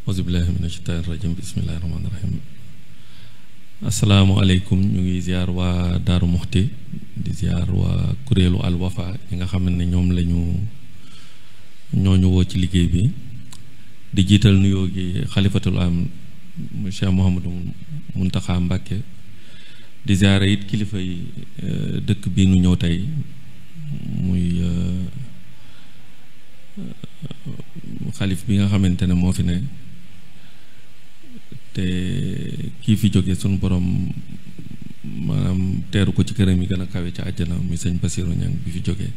auzubillahi mina shaytaani rajim bismillahi rahmaani rahim asalaamualeykum ñu ngi ziar waa Daaru Muxti di ziar waa kuréelu Al Wafa yi nga xam ne ñoom ñooñu woo ci liggéey bi di jiital nuyoo gi xalifatul am Cheikh Mouhamadou Mountakha Mbacké di ziare it kilifa yi dëkk bi nu ñëw tey muy xalif bi nga xamante ne moo fi ne te kii fi jóge sunu borom maanaam teeru ko ci këram yi gën a kawe ci àjjana muy sëñ Bassirou Niang bi fi jógee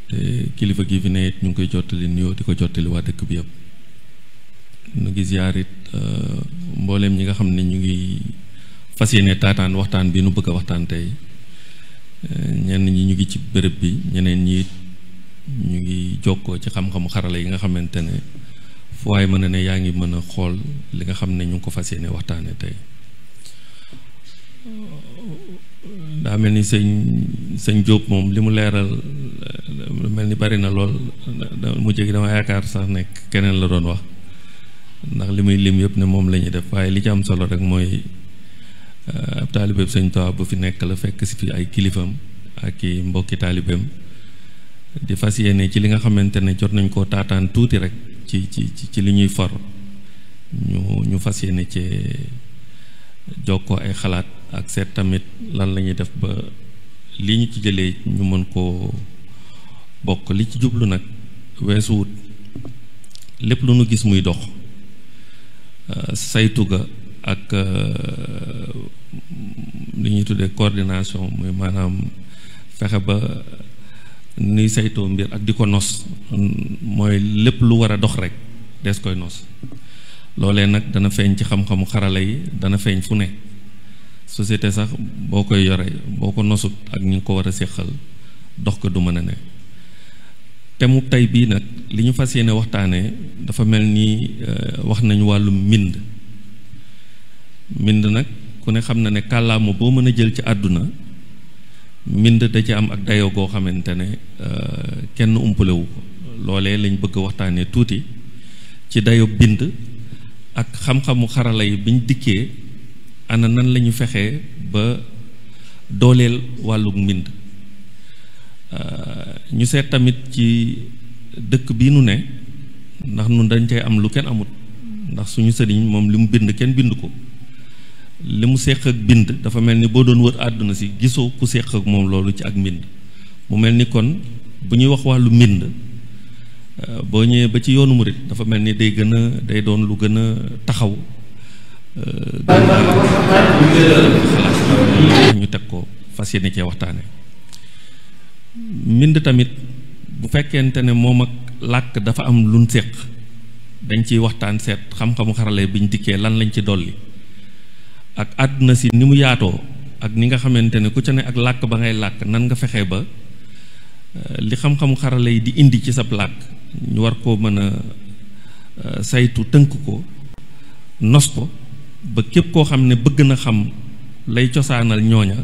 te kilifa gi fi ne it ñu ngi koy jottali nuyoo di ko jottali waa dëkk bi yëpp ñu ngi ziar it mbooleem ñi nga xam ne ñu ngi fas yéene taataan waxtaan bi nu bëgg a waxtaan tey ñenn ñi ñu ngi ci béréb bi ñeneen ñi ñu ngi jokkoo ci xam-xamu xarala yi nga xamante ne fu waay mën a ne yaa ngi mën a xool li nga xam ne ñu ngi ko fas yéene waxtaane tey daa mel ni sëñ Diop moom li mu leeral mel ni bari na lool mu jégi dama yaakaar sax ne keneen la doon wax ndax li muy lim yëpp ne moom la ñuy def waaye li ci am solo rek mooy ab taalibeeb sëñ Tuubaa bu fi nekk la fekk si fi ay kilifam ak i mbokki taalibeem di fas yéene ci li nga xamante ne jot nañ koo taataan tuuti rek ci li ñuy for ñu fas yéene ci jokkoo ay xalaat ak seet tamit lan la ñuy def ba li ñu ci jëlee ñu mën koo bokk li ci jublu nag weesuwut lépp lu nu gis muy dox saytu ga ak li ñuy tuddee coordination muy maanaam fexe ba nuy saytoo mbir ak di ko nos mooy lépp lu war a dox rek des koy nos loolee nag dana feeñ ci xam-xamu xarala yi dana feeñ fu ne société sax boo koy yore boo ko nosut ak ñi ngi ko war a séqal dox ko du mën a ne te mu tey bii nag li ñu fas yéene waxtaanee dafa mel ni wax nañu wàllum mbind nag ku ne xam na ne kàllaama boo mën a jël ci àdduna mbind da ci am ak dayoo goo xamante ne kenn umpalewu ko loolee lañ bëgg a waxtaanee tuuti ci dayo bind ak xam-xamu xarala yi biñ dikkee ana nan la ñu fexee ba dooleel wàllu mbind ñu seet tamit ci dëkk bii nu ne ndax nun dañ cay am lu kenn amut ndax suñu sëriñ moom li mu bind kenn bind ko li mu seq ak bind dafa mel ni boo doon wër àdduna si gisoo ku seq ak moom loolu ci ak mbind mu mel ni kon bu ñuy wax wàllu mbind boo ñëwee ba ci yoonu murit dafa mel ni day doon lu gën a taxaw ñu teg ko fas yéene cee waxtaane mbind tamit bu fekkente ne moom ak làkk dafa am luñ seq dañ ciy waxtaan seet xam-xamu xarale bi ñu dikkee lan lañ ci dolli ak àdduna si ni mu yaatoo ak ni nga xamante ne ku ca ne ak làkk ba ngay làkk nan nga fexe ba li xam-xamu xarala yi di indi ci sab làkk ñu war koo mën a saytu tënk ko nos ko ba képp koo xam ne bëgg na xam lay cosaanal ñooña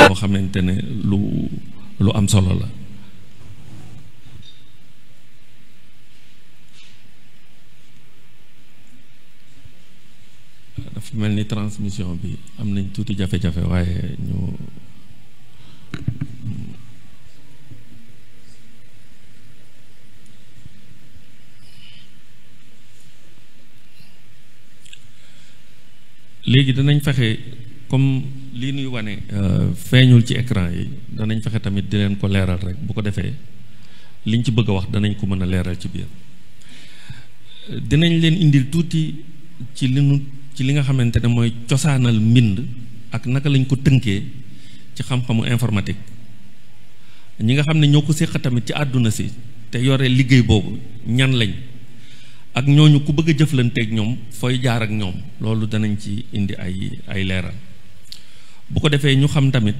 boo xamante ne lu am solo la dafa mel ni transmission bi am nañ tuuti jafe-jafe waaye ñu léegi danañ fexe comme lii nuy wane feeñul ci écran yi danañ fexe tamit di leen ko leeral rek bu ko defee liñ ci bëgg a wax danañ ko mën a leeral ci biir dinañ leen indil tuuti ci li nga xamante ne mooy cosaanal mbind ak naka lañ ko tënkee ci xam-xamu informatique ñi nga xam ne ñoo ko séq tamit ci àdduna si te yore liggéey boobu ñan lañ ak ñooñu ku bëgg a jëflanteeg ñoom fooy jaar ak ñoom loolu danañ ci indi ay leeral bu ko defee ñu xam tamit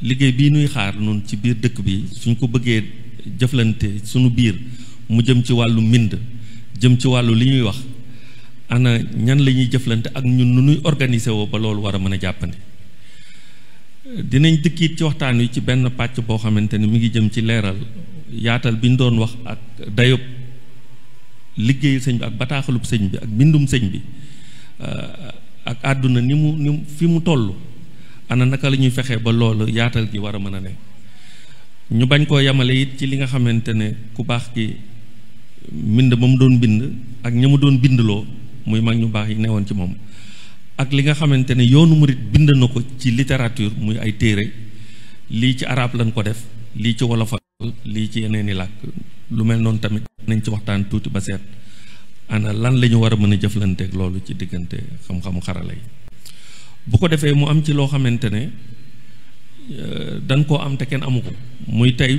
liggéey bii nuy xaar noonu ci biir dëkk bi suñ ko bëggee jëflante suñu biir mu jëm ci wàllu mbind jëm ci wàllu li ñuy wax ana ñan la ñuy jëflante ak ñun nu ñuy organiser woo ba loolu war a mën a jàppandi dinañ dëkkiit ci waxtaan wi ci benn pàcc boo xamante ni mi ngi jëm ci leeral yaatal bi ñu doon wax ak dayob liggéeyu sëñ bi ak bataaxalub sëñ bi ak bindum sëñ bi ak àdduna ni mu fi mu toll ana naka la ñuy fexee ba loolu yaatal gi war a mën a ne ñu bañ koo yamale it ci li nga xamante ne ku baax ki mbind ma mu doon bind ak ña mu doon bindloo muy mag ñu baax yi newoon ci moom ak li nga xamante ne yoonu murit bind na ko ci littérature muy ay téere lii ci arab lañ ko def lii ci wolofal lii ci yeneen i làkk lu mel noonu tamit nañ ci waxtaan tuuti ba seet ana lan la ñu war a mën a jëflanteeg loolu ci diggante xam-xamu xarala yi bu ko defee mu am ci loo xamante ne dañ koo am te kenn amu ko muy tey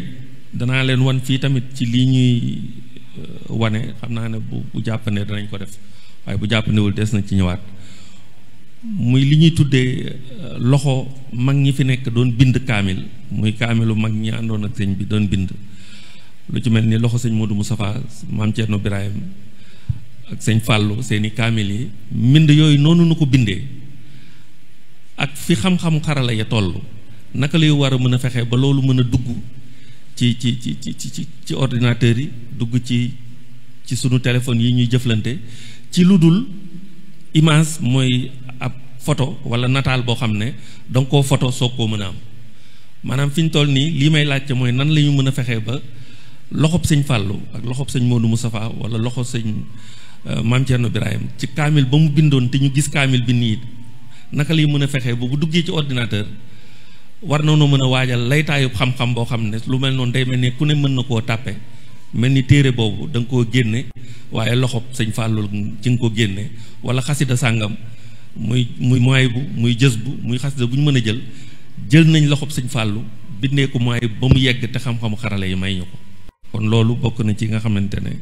danaa leen wan fii tamit ci lii ñuy wane xam naa ne bu jàppandee danañ ko def waaye bu jàppandewul des na ci ñëwaat muy li ñuy tuddee loxo mag ñi fi nekk doon bind kaamil muy kaamilu mag ñi àndoon ak sëñ bi doon bind lu ci mel ni loxo sëñ Modou Moustapha maam Thierno Birahim ak sëñ Fallou seeni kaamil yi mbind yooyu noonu nu ko bindee ak fi xam-xam xarala ya toll naka lay war a mën a fexe ba loolu mën a dugg ci ordinateur yi dugg ci sunu téléphone yi ñuy jëflante ci lu dul image mooy ab photo wala nataal boo xam ne danga koo photo soog koo mën a am maanaam fi ñu toll nii lii may laajte mooy nan la ñu mën a fexee ba loxob sëñ Fallou ak loxob sëñ Modou Moustapha wala loxo sëñ Maam Thierno Birahim ci kaamil ba mu bindoon te ñu gis kaamil bi nii naka lay mën a fexee ba bu duggee ci ordinateur war na noo mën a waajal laytaayub xam-xam boo xam ne lu mel noonu day mel ne ku ne mën na koo tàppe mel ni téere boobu da nga koo génne waaye loxob sëñ Fallou ci nga ko génne wala xasida sàngam muy mooy bu muy jës bu muy xasida bu ñu mën a jël nañ loxob sëñ Fallou bindee ko mooy ba mu yegg te xam-xamu xarala yi may ñu ko kon loolu bokk na ci nga xamante ne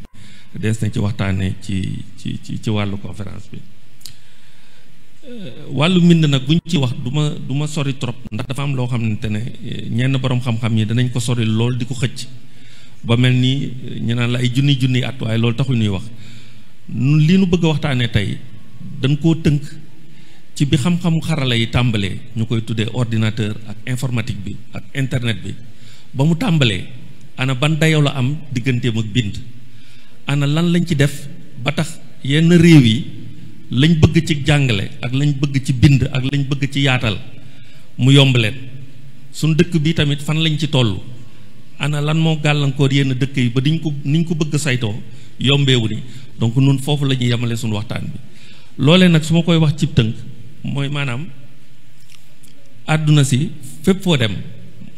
des na ci waxtaane ci wàllu conférence bi wàllu mbind nag buñ ci wax du ma sori trop ndax dafa am loo xamante ne ñenn borom xam-xam yi danañ ko sori lool di ko xëcc ba mel ni ñu naan la ay junni at waaye loolu taxul ñuy wax li nu bëgg a waxtaanee tey dañ koo tënk ci bi xam-xamu xarala yi tàmbalee ñu koy tuddee ordinateur ak informatique bi ak internet bi ba mu tàmbalee ana ban dayoo la am digganteem ak bind ana lan lañ ci def ba tax yenn réew yi lañ bëgg ci jàngale ak lañ bëgg ci bind ak lañ bëgg ci yaatal mu yomb leen suñ dëkk bi tamit fan lañ ci toll ana lan moo gàllankoor yenn dëkk yi ba niñ ko bëgg saytoo yombeewu ni donc nun foofu la ñuy yemale suñu waxtaan bi loolee nag su ma koy wax cib tënk mooy maanaam àdduna si fépp foo dem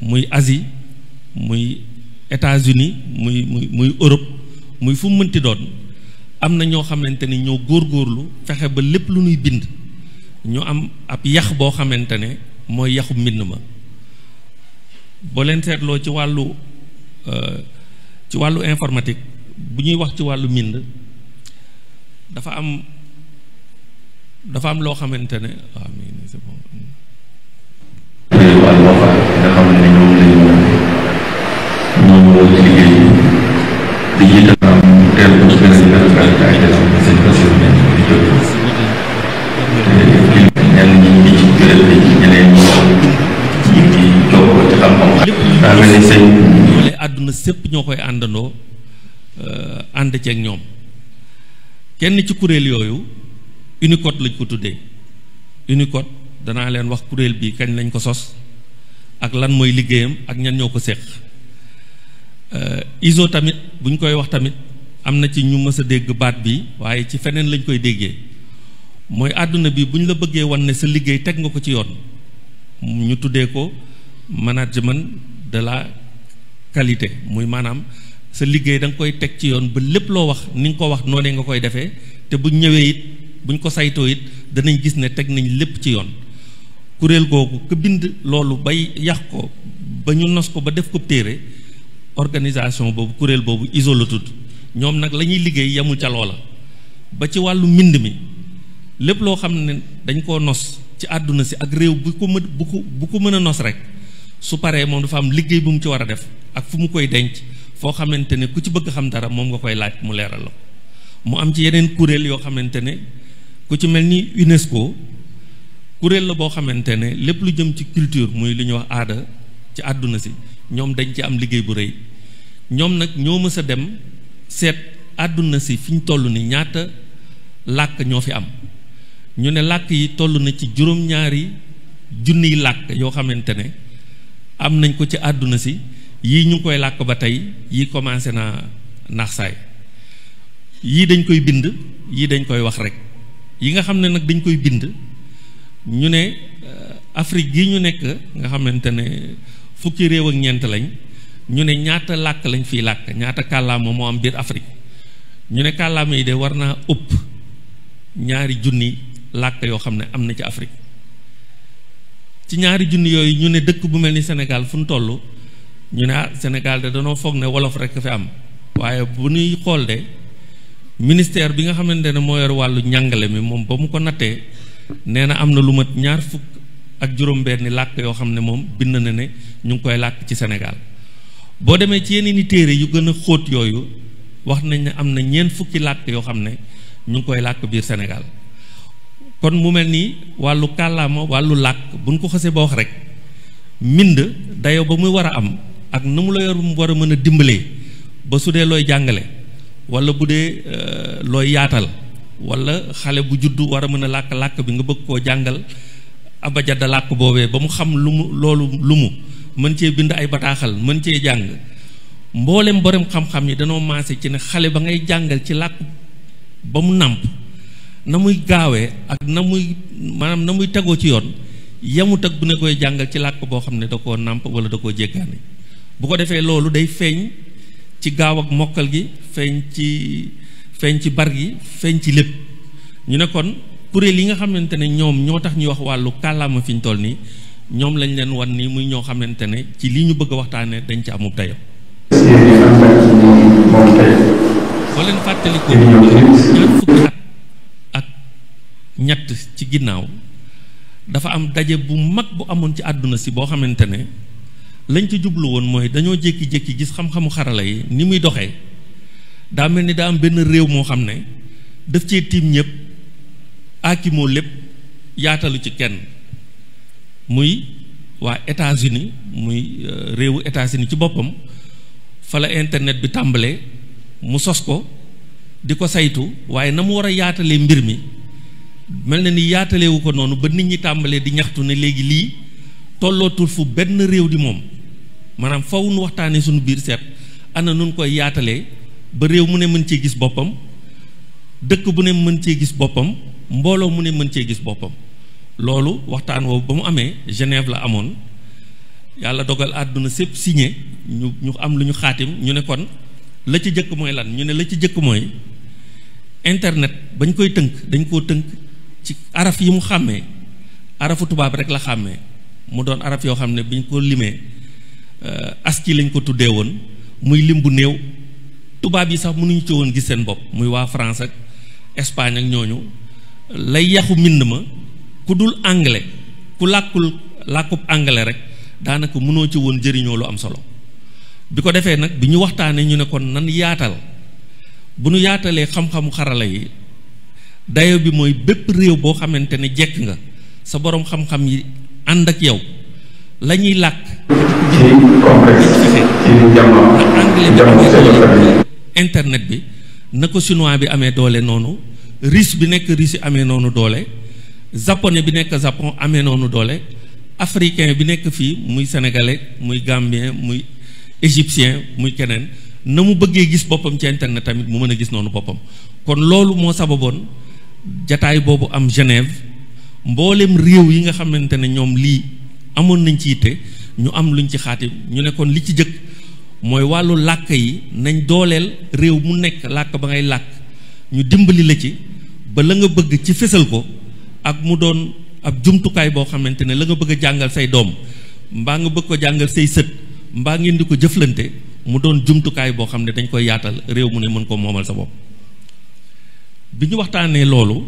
muy Asie muy États-Unis muy Europe muy fu mu mënti doon am na ñoo xamante ni ñoo góorgóorlu fexe ba lépp lu ñuy bind ñu am ab yax boo xamante ne mooy yaxu mbind ma boo leen seetloo ci wàllu informatique bu ñuy wax ci wàllu mbind dafa am loo xamante ne waaw mais c'est bon. wàllu Wafa nga xam ne ñoom la ñu ñoo ci liggéey di jiital am teel ko ci benn nationalité ak des seen passion nañ di jóg ñenn ñi ngi ci kuréel bi ñeneen ñi ngi jokkoo ci xam-xam daa mel ni sëñ loolee àdduna sépp ñoo koy àndandoo ànd ceeg ñoom kenn ci kuréel yooyu Unicode lañ ko tuddee Unicode danaa leen wax kuréel bi kañ lañ ko sos ak lan mooy liggéeyam ak ñan ñoo ko séq ISO tamit buñ koy wax tamit am na ci ñu mës a dégg baat bi waaye ci feneen lañ koy déggee mooy àdduna bi bu ñu la bëggee wan ne sa liggéey teg nga ko ci yoon ñu tuddee ko management de la qualité muy maanaam sa liggéey da nga koy teg ci yoon ba lépp loo wax ni nga ko wax noonee nga koy defee te buñ ñëwee it buñ ko saytoo it danañ gis ne teg nañ lépp ci yoon kuréel googu ku bind loolu bay yàq ko ba ñu nos ko ba def ko téere organisation boobu kuréel boobu ISO la tudd ñoom nag la ñuy liggéey yemul ca loola ba ci wàllu mbind mi lépp loo xam ne dañ koo nos ci àdduna si ak réew bu ko mën a nos rek su paree moom dafa am liggéey bu mu ci war a def ak fu mu koy denc foo xamante ne ku ci bëgg xam dara moom nga koy laaj mu leeral la mu am ci yeneen kuréel yoo xamante ne ku ci mel ni UNESCO kuréel la boo xamante ne lépp lu jëm ci culture muy li ñuy wax aada ci àdduna si ñoom dañ ci am liggéey bu rëy ñoom nag ñoo mës a dem seet àdduna si fi ñu toll ni ñaata làkk ñoo fi am ñu ne làkk yi toll na ci juróom-ñaari junniy làkk yoo xamante ne am nañ ko ci àdduna si yii ñu ngi koy làkk ba tey yii commencé naa naax saay yii dañ koy bind yii dañ koy wax rek yi nga xam ne nag dañ koy bind ñu ne Afrique gii ñu nekk nga xamante ne fukki réew ak ñeent lañ ñu ne ñaata làkk lañ fiy làkk ñaata kàllaama moo am biir Afrique ñu ne kàllaama yi de war naa ëpp ñaari junni làkk yoo xam ne am na ci Afrique ci ñaari junni yooyu ñu ne dëkk bu mel ni Sénégal fu ñu toll ñu ne Sénégal de danoo foog ne wolof rekk fi am waaye bu ñuy xool de ministère bi nga xamante ne moo yor wàllu njàngale mi moom ba mu ko nattee nee na am na lu mat ñaar fukk ak juróom-benni làkk yoo xam ne moom bind na ne ñu ngi koy làkk ci Sénégal boo demee ci yeneen i téere yu gën a xóot yooyu wax nañ ne am na ñeent fukki làkk yoo xam ne ñu ngi koy làkk biir Sénégal kon mu mel ni wàllu kàllaama wàllu làkk buñ ko xasee ba wax rek mbind dayo ba muy war a am ak na mu la yor mu war a mën a dimbalee ba su dee looy jàngale wala bu dee looy yaatal wala xale bu juddu war a mën a làkk-làkk bi nga bëgg koo jàngal abajada làkk boobee ba mu xam lu mu loolu lu mu mën cee bind ay bataaxal mën cee jàng mboolem borom xam-xam yi danoo maase ci ne xale ba ngay jàngal ci làkk ba mu nàmp na muy gaawee ak na muy maanaam na muy tegoo ci yoon yemut ak bu ne koy jàngal ci làkk boo xam ne da koo nàmp wala da koo jéggaane bu ko defee loolu day feeñ ci gaaw ak mokkal gi feeñ ci bar gi feeñ ci lépp ñu ne kon kuréel yi nga xamante ne ñoom ñoo tax ñuy wax wàllu kàllaama fi ñu toll nii ñoom lañ leen wan nii muy ñoo xamante ne ci li ñu bëgg a waxtaanee dañ ci amub dayo boo leen fàttalikoo ñaar fukki at ak ñett ci ginnaaw dafa am daje bu mag bu amoon ci àdduna si boo xamante ne lañ ci jublu woon mooy dañoo jékki-jékki gis xam-xamu xarala yi ni muy doxee daa mel ni daa am benn réew moo xam ne daf cee tiim ñëpp aakimoo lépp yaatalu ci kenn muy waa États-Unis muy réewu États-Unis ci boppam fa la internet bi tàmbalee mu sos ko di ko saytu waaye na mu war a yaatalee mbir mi mel na ni yaatalewu ko noonu ba nit ñi tàmbalee di ñaxtu ne léegi lii tollootul fu benn réew di moom maanaam faw nu waxtaanee suñu biir seet ana nun koy yaatalee ba réew mu ne mën cee gis boppam dëkk bu ne mën cee gis boppam mbooloo mu ne mën cee gis boppam loolu waxtaan woowu ba mu amee Genève la amoon yàlla dogal àdduna sépp signé ñu am lu ñu xaatim ñu ne kon la ci jëkk mooy lan ñu ne la ci jëkk mooy internet bañ koy tënk dañ koo tënk ci araf yi mu xàmmee arafu tubaab rek la xàmmee mu doon araf yoo xam ne biñ ko limee ASCII lañ ko tuddee woon muy lim bu néew tubaab yi sax mënuñu ci woon gis seen bopp muy waa France ak Espagne ak ñooñu lay yaxu mbind ma ku dul anglais ku làkkub anglais rek daanaka mënoo ci woon jëriñoo lu am solo bi ko defee nag bi ñu waxtaanee ñu ne kon nan yaatal bu nu yaatalee xam-xamu xarala yi dayo bi mooy bépp réew boo xamante ne jekk nga sa boroom xam-xam yi ànd ak yow la ñuy làkk anglais bi amee doole internet bi na ko chinois bi amee doole noonu russe bi nekk Russie amee noonu doole japonais bi nekk Japon amee noonu doole africain bi nekk fii muy sénégalais muy gambien muy égyptien muy keneen na mu bëggee gis boppam ci internet tamit mu mën a gis noonu boppam kon loolu moo sababoon jataay boobu am Genève mboolem réew yi nga xamante ne ñoom lii amoon nañ ci yitte ñu am luñ ci xaatim ñu ne kon li ci jëkk mooy wàllu làkk yi nañ dooleel réew mu nekk làkk ba ngay làkk ñu dimbali la ci ba la nga bëgg ci fésal ko ak mu doon ab jumtukaay boo xamante ne la nga bëgg a jàngal say doom mbaa nga bëgg ko jàngal say sët mbaa ngeen di ko jëflante mu doon jumtukaay boo xam ne dañ koy yaatal réew mu ne mën ko moomal sa bopp bi ñu waxtaanee loolu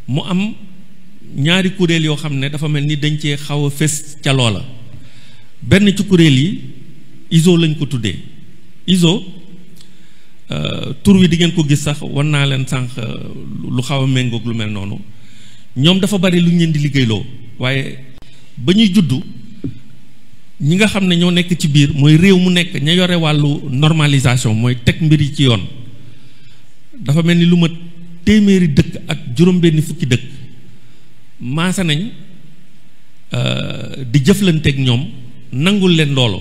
mu am ñaari kuréel yoo xam ne dafa mel ni dañ cee xaw a fés ca loola benn ci kuréel yi ISO lañ ko tuddee ISO tur wi di ngeen ko gis sax wan naa leen sànq lu xaw a méngoog lu mel noonu ñoom dafa bari lu ñu leen di liggéeyloo waaye ba ñuy juddu ñi nga xam ne ñoo nekk ci biir mooy réew mu nekk ña yore wàllu normalisation mooy teg mbir yi ci yoon dafa mel ni lu ma téeméeri dëkk ak juróom-benni fukki dëkk maase nañ di jëflanteeg ñoom nangul leen loolu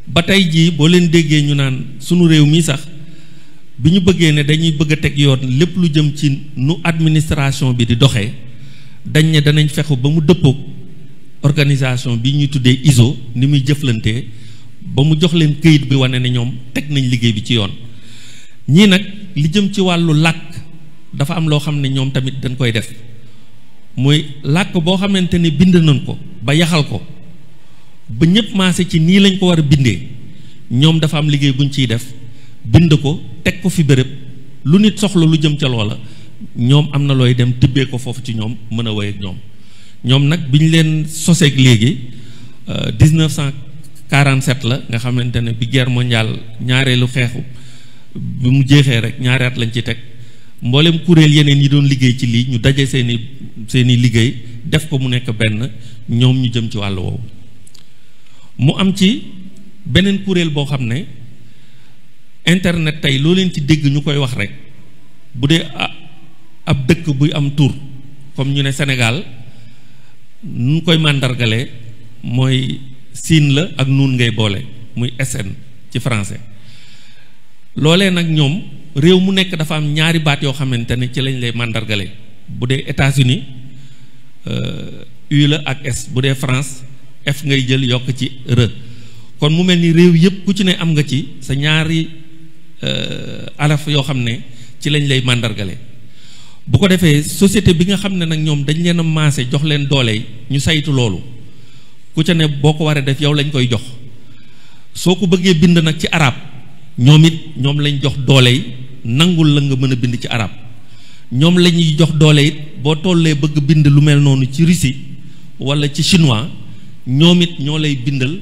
ba tey jii boo leen déggee ñu naan sunu réew mi sax bi ñu bëggee ne dañuy bëgg a teg yoon lépp lu jëm ci nu administration bi di doxee dañ ne danañ fexe ba mu dëppoog organisation bi ñuy tuddee ISO ni muy jëflantee ba mu jox leen këyit bi wane ne ñoom teg nañ liggéey bi ci yoon ñii nag li jëm ci wàllu làkk dafa am loo xam ne ñoom tamit dañ koy def muy làkk boo xamante ne bind nañ ko ba yaxal ko ba ñëpp maase ci nii lañ ko war a bindee ñoom dafa am liggéey buñ ciy def bind ko teg ko fi béréb lu nit soxla lu jëm ca loola ñoom am na looy dem tibbee ko foofu ci ñoom mën a woy ak ñoom nag bi ñu leen soseeg léegi 1947 la nga xamante ne bi guerre mondiale ñaareelu xeexu bi mu jeexee rek ñaari at lañ ci teg mboolem kuréel yeneen yi doon liggéey ci lii ñu daje seeni liggéey def ko mu nekk benn ñoom ñu jëm ci wàll woowu mu am ci beneen kuréel boo xam ne internet tey loo leen ci dégg ñu koy wax rek bu dee ab dëkk buy am tur comme ñu ne Sénégal nu koy màndargalee mooy siin la ak nuun ngay boole muy SN ci français loolee nag ñoom réew mu nekk dafa am ñaari baat yoo xamante ne ci lañ lay màndargalee bu dee États-Unis U la ak S bu dee France F ngay jël yokk ci R kon mu mel ni réew yëpp ku ci ne am nga ci sa ñaari alaf yoo xam ne ci lañ lay màndargale bu ko defee société bi nga xam ne nag ñoom dañ leen a maase jox leen doole ñu saytu loolu ku ca ne boo ko waree def yow lañ koy jox soo ko bëggee bind nag ci arab ñoom it ñoom lañ jox doole yi nangul la nga mën a bind ci arab ñoom la ñuy jox doole it boo tollee bëgg bind lu mel noonu ci russie wala ci chinois ñoom it ñoo lay bindal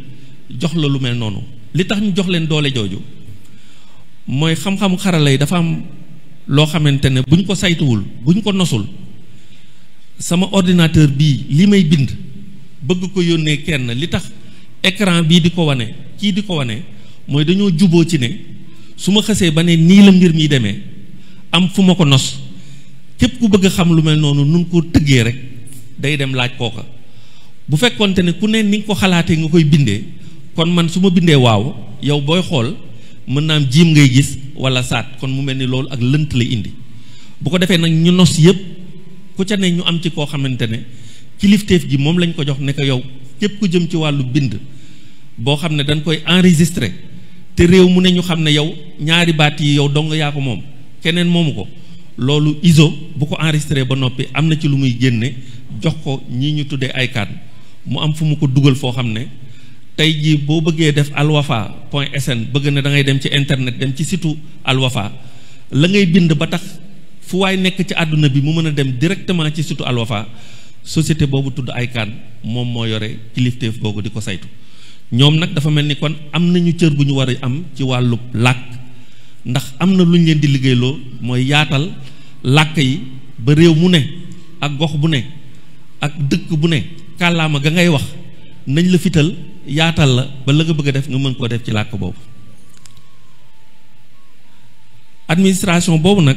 jox la lu mel noonu li tax ñu jox leen doole jooju mooy xam-xamu xarala yi dafa am loo xamante ne bu ñu ko saytuwul bu ñu ko nosul sama ordinateur bii li may bind bëgg ko yónnee kenn li tax écran bii di ko wane kii di ko wane mooy dañoo juboo ci ne su ma xësee ba ne nii la mbir mi demee am fu ma ko nos képp ku bëgg a xam lu mel noonu nun ko tëggee rek day dem laaj kooka bu fekkonte ne ku ne ni nga ko xalaatee nga koy bindee kon man su ma bindee waaw yow booy xool mën naa am jiim ngay gis wala saat kon mu mel ni loolu ak lënt lay indi bu ko defee nag ñu nos yëpp ku ca ne ñu am ci koo xamante ne kilifteef gi moom lañ ko jox ne ko yow képp ku jëm ci wàllu bind boo xam ne dañ koy enregistré te réew mu ne ñu xam ne yow ñaari baat yi yow dong yaa ko moom keneen moomu ko loolu ISO bu ko enregistré ba noppi am na ci lu muy génne jox ko ñii ñu tuddee ay kaan mu am fu mu ko dugal foo xam ne tey jii boo bëggee def alwafa.sn bëgg na da ngay dem ci internet dem ci site alwafa la ngay bind ba tax fu waay nekk ci àdduna bi mu mën a dem directement ci site alwafa société boobu tudd ay kaan moom moo yore kilifteef googu di ko saytu ñoom nag dafa mel ni kon am nañu cër bu ñu war a am ci wàllu làkk ndax am na lu ñu leen di liggéeyloo mooy yaatal làkk yi ba réew mu ne ak gox bu ne ak dëkk bu ne kàllaama ga ngay wax nañ la fital yaatal la ba la nga bëgg a def nga mën koo def ci làkk boobu administration boobu nag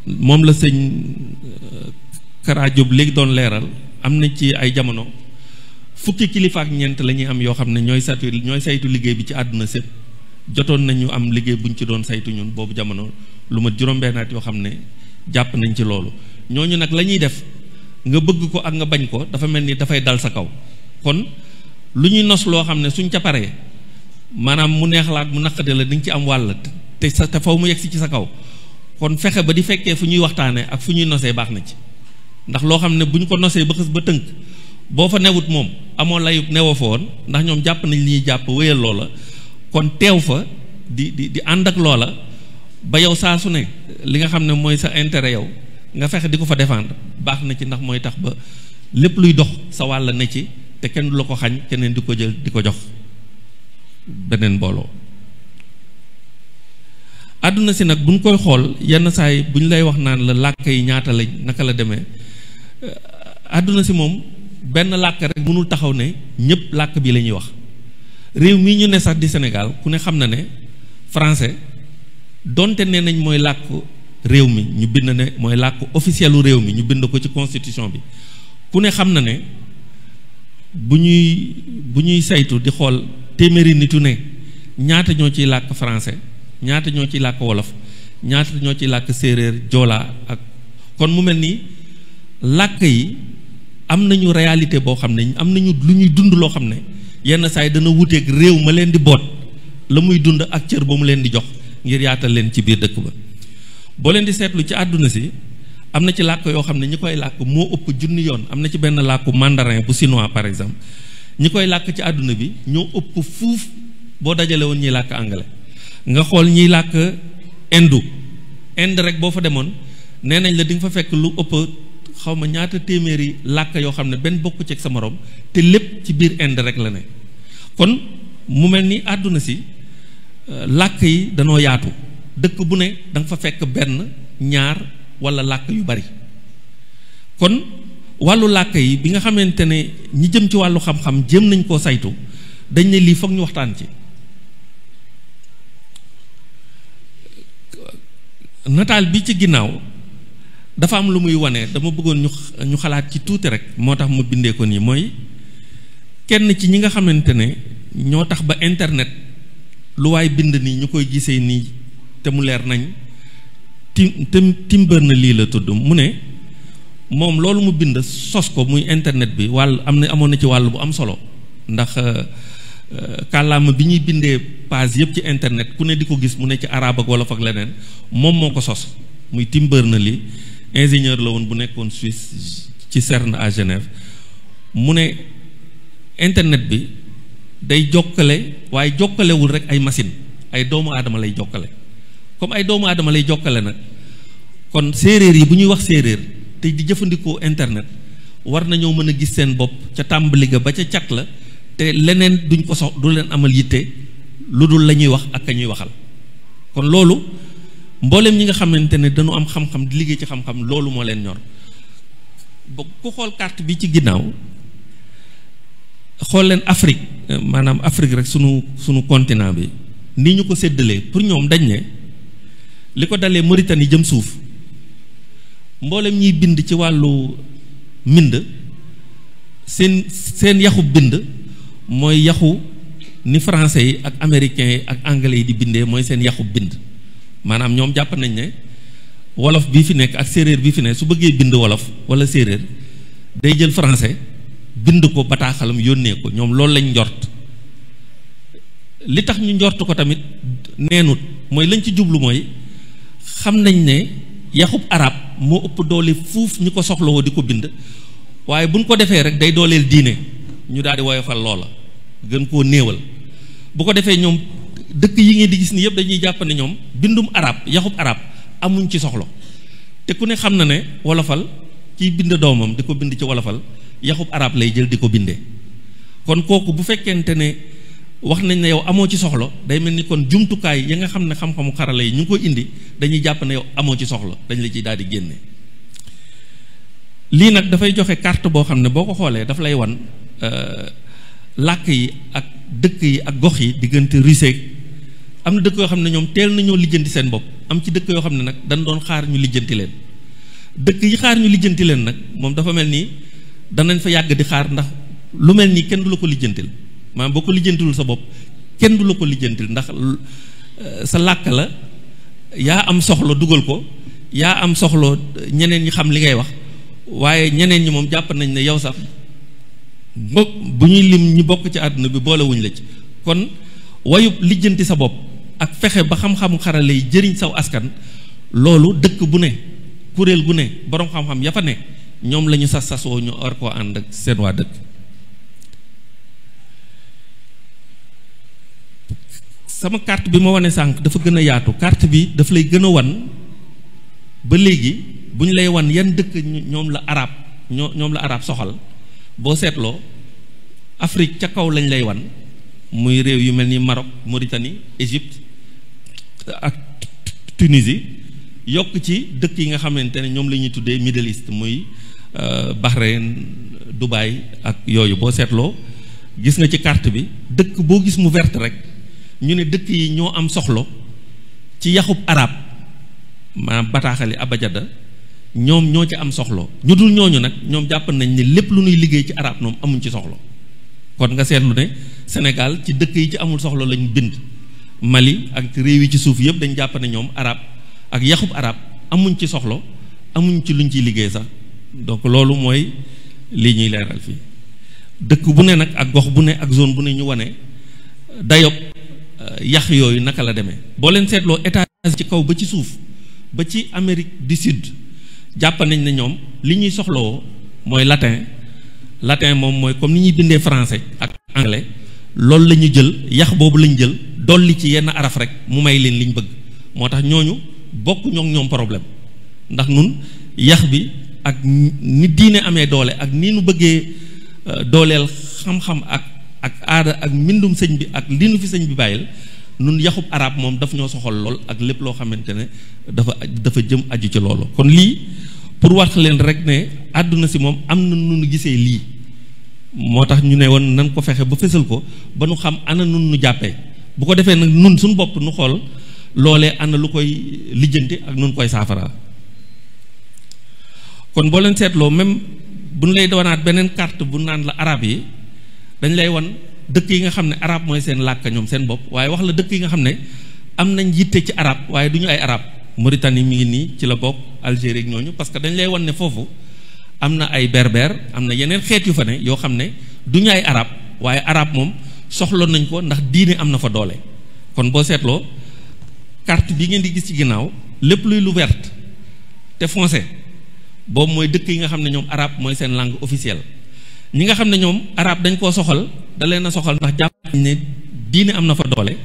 moom la sëñ Kara Diop léegi doon leeral am na ci ay jamono fukki kilifa ak ñeent la ñuy am yoo xam ne ñooy saytu liggéey bi ci àdduna sépp jotoon nañu am liggéey buñ ci doon saytu ñun boobu jamono lu ma juróom-bennaat yoo xam ne jàpp nañ ci loolu ñooñu nag la ñuy def nga bëgg ko ak nga bañ ko dafa mel ni dafay dal sa kaw kon lu ñuy nos loo xam ne suñ ca paree maanaam mu neex la ak mu naqade la di nga ci am wàll te faw mu yegg si ci sa kaw kon fexe ba di fekkee fu ñuy waxtaanee ak fu ñuy nosee baax na ci ndax loo xam ne bu ñu ko nosee ba xës ba tënk boo fa newut moom amoo layub newoo fa woon ndax ñoom jàpp nañ li ñuy jàpp wéyal loola kon teew fa di ànd ak loola ba yow saa su ne li nga xam ne mooy sa intérêt yow nga fexe di ko fa défendre baax na ci ndax mooy tax ba lépp luy dox sa wàll ne ci te kenn du la ko xañ keneen di ko jël di ko jox beneen mbooloo àdduna si nag buñ koy xool yenn saay bu ñu lay wax naan la làkk yi ñaata lañ naka la demee àdduna si moom benn làkk rek mënul taxaw ne ñëpp làkk bi la ñuy wax. réew mii ñu ne sax di Sénégal ku ne xam na ne français donte nee nañ mooy làkk réew mi ñu bind ne mooy làkk officielu réew mi ñu bind ko ci constitution bi ku ne xam na ne bu ñuy saytu di xool téeméeri nitu ne ñaata ñoo ciy làkk français ñaata ñoo ciy làkk wolof ñaata ñoo ciy làkk séeréer joolaa ak kon mu mel ni làkk yi am nañu réalité boo xam ne am nañu lu ñuy dund loo xam ne yenn saa yi dana wuteeg réew ma leen di boot la muy dund ak cër ba mu leen di jox ngir yaatal leen ci biir dëkk ba boo leen di seetlu ci àdduna si am na ci làkk yoo xam ne ñi koy làkk moo ëpp junni yoon am na ci benn làkku mandarin bu chinois par exemple ñi koy làkk ci àdduna bi ñoo ëpp fuuf boo dajale woon ñiy làkk anglais nga xool ñiy làkk Inde rek boo fa demoon nee nañ la di nga fa fekk lu ëpp xaw ma ñaata téeméeri làkk yoo xam ne benn bokku ci ak sa morom te lépp ci biir Inde rek la ne kon mu mel ni àdduna si làkk yi danoo yaatu dëkk bu ne da nga fa fekk benn ñaar wala làkk yu bari kon wàllu làkk yi bi nga xamante ne ñi jëm ci wàllu xam-xam jéem nañ koo saytu dañ ne lii foog ñu waxtaan ci nataal bi ci ginnaaw dafa am lu muy wane dama bëggoon ñu xalaat ci tuuti rek moo tax ma bindee ko nii mooy kenn ci ñi nga xamante ne ñoo tax ba internet lu waay bind nii ñu koy gisee nii te mu leer nañ Tim Berners-Lee la tudd mu ne moom loolu mu bind sos ko muy internet bi amoon na ci wàll bu am solo ndax kàllaama bi ñuy bindee page yëpp ci internet ku ne di ko gis mu ne ci arabe ak wolof ak leneen moom moo ko sos muy Tim Berners-Lee ingénieur la woon bu nekkoon Suisse ci CERN à Genève mu ne internet bi day jokkale waaye jokkalewul rek ay machine ay doomu aadama lay jokkale comme ay doomu aadama lay jokkale nag kon séeréer yi bu ñuy wax séeréer te di jëfandikoo internet war nañoo mën a gis seen bopp ca tàmbali ga ba ca cat la te leneen duñ ko du leen amal yitte lu dul la ñuy wax ak ka ñuy waxal kon loolu mboolem ñi nga xamante ne dañu am xam-xam di liggéey ci xam-xam loolu moo leen ñor ba ku xool carte bi ci ginnaaw xool leen Afrique maanaam Afrique rek sunu continent bi ni ñu ko séddalee pour ñoom dañ ne li ko dalee Mauritanie jëm suuf mboolem ñiy bind ci wàllu mbind seen yaxu bind mooy yaxu ni français yi ak américains yi ak anglais yi di bindee mooy seen yaxu bind maanaam ñoom jàpp nañ ne wolof bii fi nekk ak séeréer bii fi nekk su bëggee bind wolof wala séeréer day jël français bind ko bataaxalam yónnee ko ñoom loolu lañ njort li tax ñu njort ko tamit neenut mooy lañ ci jublu mooy xam nañ ne yaxub arab moo ëpp doole fuuf ñi ko soxlawoo di ko bind waaye buñ ko defee rek day dooleel diine ñu daal di woyofal loola gën koo néewal bu ko defee ñoom dëkk yi ngeen di gis ni yëpp dañuy jàpp ne ñoom bindum arab yaxub arab amuñ ci soxla te ku ne xam na ne wolofal kiy bind doomam di ko bind ci wolofal yaxub arab lay jël di ko bindee kon kooku bu fekkente ne wax nañ ne yow amoo ci soxla day mel ni kon jumtukaay ya nga xam ne xam-xamu xarala yi ñu ngi koy indi dañuy jàpp ne yow amoo ci soxla dañ la ciy daal di génne lii nag dafay joxe carte boo xam ne boo ko xoolee daf lay wan làkk yi ak dëkk yi ak gox yi diggante Russie am na dëkk yoo xam ne ñoom teel nañoo lijjanti seen bopp am ci dëkk yoo xam ne nag dañ doon xaar ñu lijjanti leen dëkk yi xaar ñu lijjanti leen nag moom dafa mel nii danañ fa yàgg di xaar ndax lu mel nii kenn du la ko lijjantil maanaam boo ko lijjantilul sa bopp kenn du la ko lijjantil ndax sa làkk la yaa am soxla dugal ko yaa am soxla ñeneen ñi xam li ngay wax waaye ñeneen ñi moom jàpp nañ ne yow sax bu ñuy lim ñi bokk ci àdduna bi boolewuñ la ci kon wayub lijjanti sa bopp ak fexe ba xam-xamu xarale yi jëriñ saw askan loolu dëkk bu ne kuréel gu ne boroom xam-xam ya fa ne ñoom la ñu sasoo ñu war koo ànd ak seen waa dëkk sama carte bi ma wane sànq dafa gën a yaatu carte bi daf lay gën a wan ba léegi bu ñu lay wan yan dëkk ñoom la arab soxal boo seetloo Afrique ca kaw lañ lay wan muy réew yu mel ni Maroc Mauritanie Égypte ak Tunisie yokk ci dëkk yi nga xamante ne ñoom la ñuy tuddee Middle East muy Bahreïn Dubaï ak yooyu boo seetloo gis nga ci carte bi dëkk boo gis mu verte rek ñu ne dëkk yi ñoo am soxlo ci yaxub arab maanaam bataaxali abajada ñoom ñoo ci am soxlo ñu dul ñooñu nag ñoom jàpp nañ ne lépp lu ñuy liggéey ci arab ñoom amuñ ci soxlo kon nga seetlu ne Sénégal ci dëkk yi ci amul soxlo lañ bind Mali ak réew yi ci suuf yëpp dañ jàpp ne ñoom arab ak yaxub arab amuñ ci soxlo amuñ ci luñ ciy liggéey sax donc loolu mooy lii ñuy leeral fii dëkk bu ne nag ak gox bu ne ak zone bu ne ñu wane dayob yax yooyu naka la demee boo leen seetloo état ci kaw ba ci suuf ba ci Amérique du Sud jàpp nañ ne ñoom li ñuy soxlawoo mooy latin moom mooy comme ni ñuy bindee français ak anglais loolu la ñu jël yax boobu lañ jël dolli ci yenn araf rek mu may leen liñ bëgg moo tax ñooñu bokk ñoom problème ndax nun yax bi ak ni diine amee doole ak ni nu bëggee dooleel xam-xam ak aada ak mbindum sëñ bi ak li nu fi sëñ bi bàyyil nun yaxub arab moom daf ñoo soxal lool ak lépp loo xamante ne dafa jëm aju ci loolu kon lii pour wax leen rek ne àdduna si moom am na nu gisee lii moo tax ñu ne woon nan ko fexe ba fësal ko ba nu xam ana nun nu jàppee bu ko defee nag nun suñu bopp nu xool loolee ana lu koy lijjanti ak nun koy saafara kon boo leen seetloo même bu ñu lay doonaat beneen carte bu naan la arab yi dañ lay wan dëkk yi nga xam ne arab mooy seen làkk ñoom seen bopp waaye wax la dëkk yi nga xam ne am nañ yitte ci arab waaye du ñu ay arab Mauritanie mi ngi nii ci la bokk Algérie ak ñooñu parce que dañ lay wan ne foofu am na ay berbère am na yeneen xeet yu fa ne yoo xam ne du ñu ay arab waaye arab moom soxloon nañ ko ndax diine am na fa doole kon boo seetloo carte bi ngeen di gis ci ginnaaw lépp luy lu verte te foncé boobu mooy dëkk yi nga xam ne ñoom arab mooy seen langue officielle ñi nga xam ne ñoom arab dañ koo soxal da leen a soxal ndax jàpp nañ ne diine am na fa doole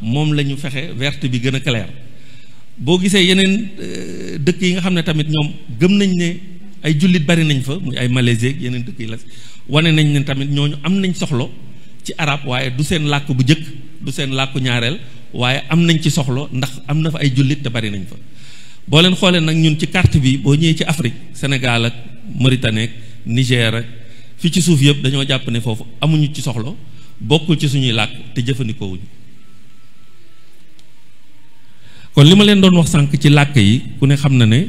moom la ñu fexe verte bi gën a clair boo gisee yeneen dëkk yi nga xam ne tamit ñoom gëm nañ ne ay jullit bari nañ fa muy ay Malaisie ak yeneen dëkk yi la wane nañ ne tamit ñooñu am nañ soxlo ci arab waaye du seen làkk bu jëkk du seen làkku ñaareel waaye am nañ ci soxlo ndax am na fa ay jullit te bari nañ fa boo leen xoolee nag ñun ci carte bi boo ñëwee ci Afrique Sénégal ak Mauritanie ak Niger ak fi ci suuf yëpp dañoo jàpp ne foofu amuñu ci soxlo bokkul ci suñuy làkk te jëfandikoo wuñu kon li ma leen doon wax sànq ci làkk yi ku ne xam na ne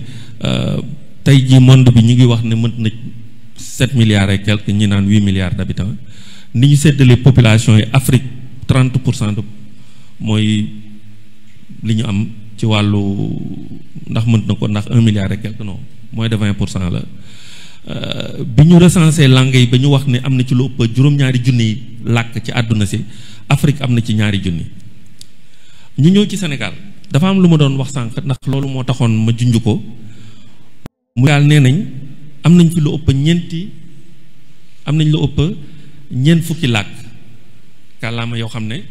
tey jii monde bi ñu ngi wax ne mën na 7 milliards et quelques ñi naan 8 milliards d'habitants ni ñu séddale population yi Afrique 30% mooy li ñu am ci wàllu ndax mën na ko ndax 1 milliard et quelques non moins de 20% la bi ñu recensé langue yi ba ñu wax ne am na ci lu ëpp juróom-ñaari junni làkk ci àdduna si Afrique am na ci ñaari junni ñu ñëw ci Sénégal dafa am lu ma doon wax sànq ndax loolu moo taxoon ma junj ko mu daal nee nañ am nañ fi lu ëpp ñeent fukki làkk kàllaama yoo xam ne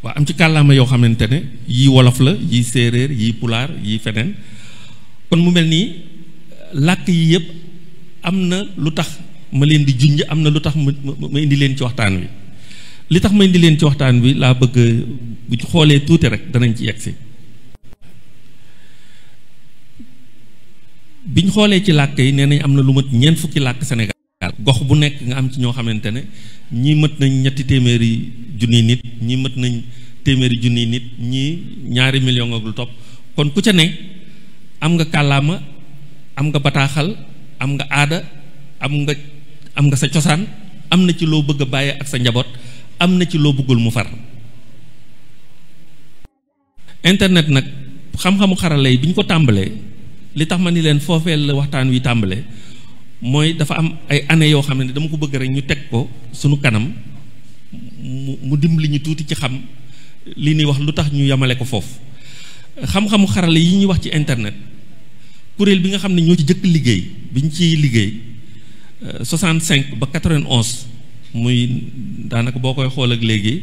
waa am ci kàllaama yoo xamante ne yii wolof la yii séeréer yii pulaar yii feneen kon mu mel nii làkk yi yëpp am na lu tax ma leen di junj am na lu tax ma indi leen ci waxtaan wi li tax ma indi leen ci waxtaan wi laa bëgg bu xoolee tuuti rek danañ ci yegsi biñ xoolee ci làkk yi nee nañ am na lu mat ñeent fukki làkk Sénégal gox bu nekk nga am ci ñoo xamante ne ñii mët nañ ñetti téeméeri junniy nit ñii mët nañ téeméeri junniy nit ñii 2 millions ak lu topp kon ku ca ne am nga kàllaama am nga bataaxal am nga aada am nga sa cosaan am na ci loo bëgg a bàyyi ak sa njaboot am na ci loo bëggul mu far internet nag xam-xamu xarala yi bi ñu ko tàmbalee li tax ma ni leen foofeel la waxtaan wi tàmbalee mooy dafa am ay années yoo xam ne dama ko bëgg rek ñu teg ko sunu kanam mu dimbali ñu tuuti ci xam li ñuy wax lu tax ñu yamale ko foofu xam-xamu xarala yi ñuy wax ci internet kuréel bi nga xam ne ñoo ci jëkk liggéey bi ñu ciy liggéey 65 ba 91 muy daanaka boo koy xool ak léegi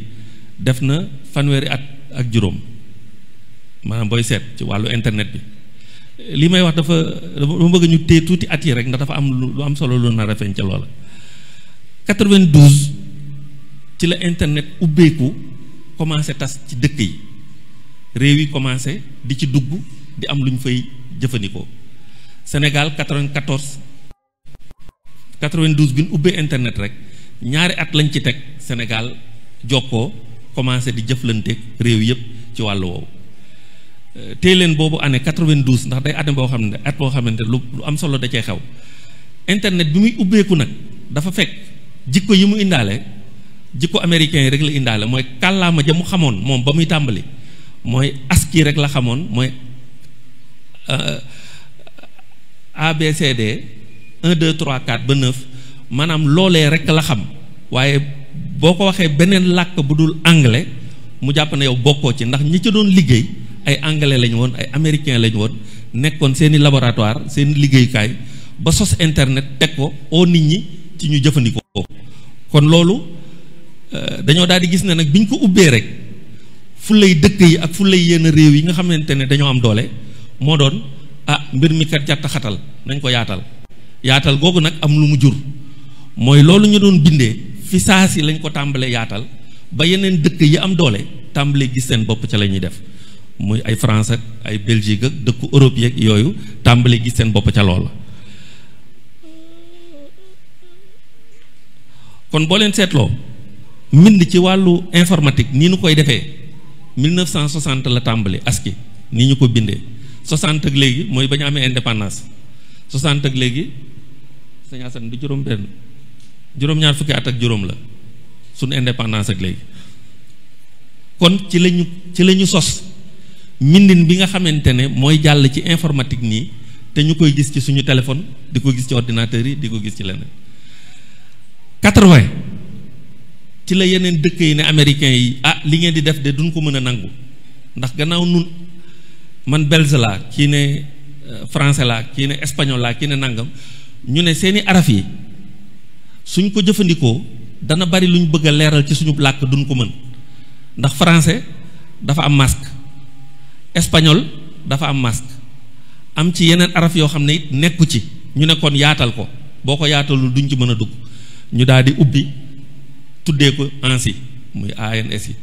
def na fanweeri at ak juróom maanaam booy seet ci wàllu internet bi li may wax dafa bëgg ñu téye tuuti at yi rek ndax dafa am lu am solo lu nar a feeñ ca loola 92 ci la internet ubbeeku commencé tas ci dëkk yi réew yi commencé di ci dugg di am lu ñu fay jëfandikoo. Sénégal 94 92 bi ñu ubbee internet rek ñaari at lañ ci teg Sénégal jokkoo commencé di jëflanteeg réew yëpp ci wàllu woowu. tey leen boobu année 92 ndax day at boo xam ne at boo xamante lu am solo da cee xew. internet bi muy ubbeeku nag dafa fekk jikko yi mu indaale jikko américain yi rek la indaale mooy kàllaama ja mu xamoon moom ba muy tàmbali mooy ASCII rek la xamoon mooy ABCD 1 2 3 4 ba 9 maanaam loolee rek la xam waaye boo ko waxee beneen làkk bu dul anglais mu jàpp ne yow bokkoo ci ndax ñi ci doon liggéey ay anglais lañu woon ay américain lañu woon nekkoon seeni laboratoire seeni liggéeyukaay ba sos internet teg ko oo nit ñi ci ñu jëfandikoo. kon loolu dañoo daal di gis ne nag bi ñu ko ubbee rek fu lay dëkk yi ak fu lay yenn réew yi nga xamante ne dañoo am doole moo doon mbir mi kat jàtt xatal nañ ko yaatal googu nag am lu mu jur mooy loolu ñu doon bindee fi saa si lañ ko tàmbalee yaatal ba yeneen dëkk yi am doole tàmbalee gis seen bopp ca la ñuy def muy ay France ak ay Belgique ak dëkku Europe yeeg yooyu tàmbalee gis seen bopp ca loola. kon boo leen seetloo mbind ci wàllu informatique nii nu koy defee 1960 la tàmbali ASCII nii ñu ko bindee 60 ak léegi mooy ba ñu amee indépendance 60 ak léegi sëñ Assane du juróom-ñaar fukki at ak juróom la suñu indépendance ak léegi. kon ci lañu sos mbindin bi nga xamante ne mooy jàll ci informatique nii te ñu koy gis ci suñu téléphone di ko gis ci ordinateur yi di ko gis ci leneen. 80 ci la yeneen dëkk yi ne américains yi li ngeen di def de duñ ko mën a nangu ndax gannaaw nun man belge laa kii ne français laa kii ne espagnol laa kii ne nangam ñu ne seeni araf yi suñ ko jëfandikoo dana bari lu ñu bëgg a leeral ci suñu làkk duñ ko mën ndax français dafa am masque espagnol dafa am masque am ci yeneen araf yoo xam ne it nekku ci ñu ne kon yaatal ko boo ko yaatalul duñ ci mën a dugg ñu daal di ubbi tuddee ko ANSI muy ANSI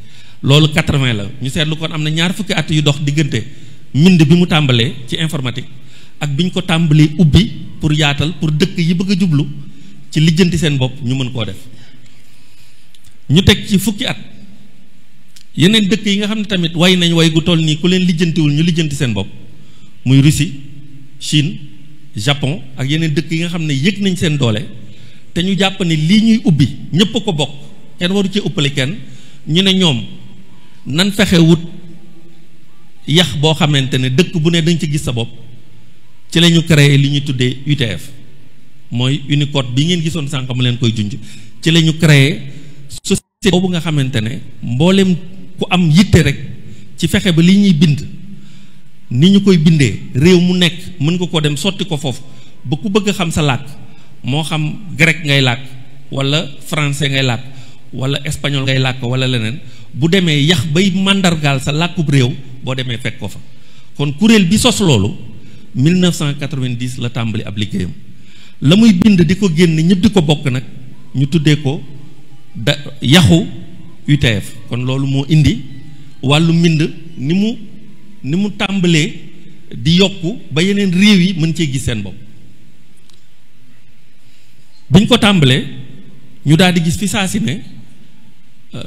loolu 80 la ñu seetlu kon am na ñaar fukki at yu dox diggante mbind bi mu tàmbalee ci informatique ak bi ñu ko tàmbalee ubbi pour yaatal pour dëkk yi bëgg a jublu ci lijjanti seen bopp ñu mën koo def. ñu teg ci fukki at yeneen dëkk yi nga xam ne tamit way nañ way gu toll nii ku leen lijjantiwul ñu lijjanti seen bopp muy Russie Chine Japon ak yeneen dëkk yi nga xam ne yëg nañ seen doole te ñu jàpp ne lii ñuy ubbi ñëpp a ko bokk kenn waru ci ëppale kenn ñu ne ñoom nan fexe wut yax boo xamante ne dëkk bu ne dañ ci gis sa bopp ci la ñu créé li ñuy tuddee UTF mooy Unicode bi ngeen gisoon sànq ma leen koy junj ci la ñu créé société boobu nga xamante ne mboolem ku am yitte rek ci fexe ba li ñuy bind ni ñu koy bindee réew mu nekk mën nga ko dem sotti ko foofu ba ku bëgg a xam sa làkk moo xam grec ngay làkk wala français ngay làkk wala espagnol ngay làkk wala leneen bu demee yax bay màndargaal sa làkkub réew boo demee fekk ko fa. kon kuréel bi sos loolu 1990 la tàmbali ab liggéeyam la muy bind di ko génn ñëpp di ko bokk nag ñu tuddee ko yaxu UTF. kon loolu moo indi wàllu mbind ni mu tàmbalee di yokku ba yeneen réew yi mën cee gis seen bopp. biñ ko tàmbalee ñu daal di gis fi saa si ne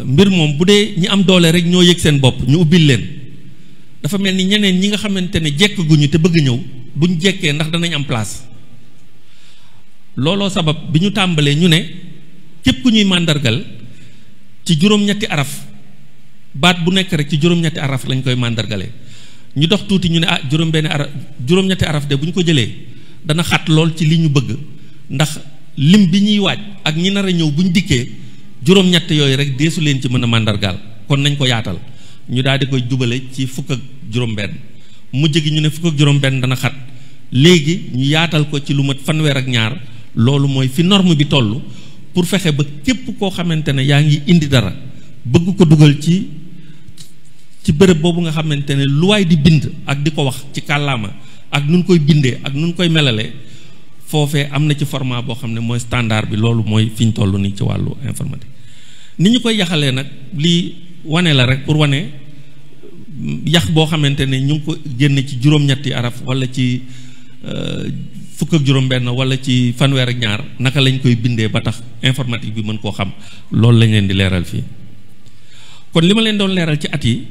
mbir moom bu dee ñi am doole rek ñoo yëg seen bopp ñu ubbil leen dafa mel ni ñeneen ñi nga xamante ne jekk guñu te bëgg ñëw buñ jekkee ndax danañ am place. looloo sabab bi ñu tàmbalee ñu ne képp ku ñuy màndargal ci juróom-ñetti araf baat bu nekk rek ci juróom-ñetti araf lañ koy màndargalee ñu dox tuuti ñu ne juróom-ñetti araf de bu ñu ko jëlee dana xat lool ci li ñu bëgg ndax lim bi ñuy waaj ak ñi nar a ñëw bu ñu dikkee juróom-ñett yooyu rek deesu leen ci mën a màndargaal kon nañ ko yaatal ñu daal di koy jubale ci fukk ak juróom-benn mujj gi ñu ne fukk ak juróom-benn dana xat léegi ñu yaatal ko ci lu mat fanweer ak ñaar loolu mooy fi norme bi toll pour fexe ba képp koo xamante ne yaa ngi indi dara bëgg ko dugal ci bërëb boobu nga xamante ne lu waay di bind ak di ko wax ci kàllaama ak nun koy bindee ak nun koy melalee foofee am na ci format boo xam ne mooy standard bi loolu mooy fi ñu toll nii ci wàllu informatique. ni ñu koy yaxalee nag lii wane la rek pour wane yax boo xamante ne ñu ngi ko génne ci juróom-ñetti araf wala ci fukk ak juróom-benn wala ci fanweer ak ñaar naka lañ koy bindee ba tax informatique bi mën koo xam loolu lañ leen di leeral fii. kon li ma leen doon leeral ci at yi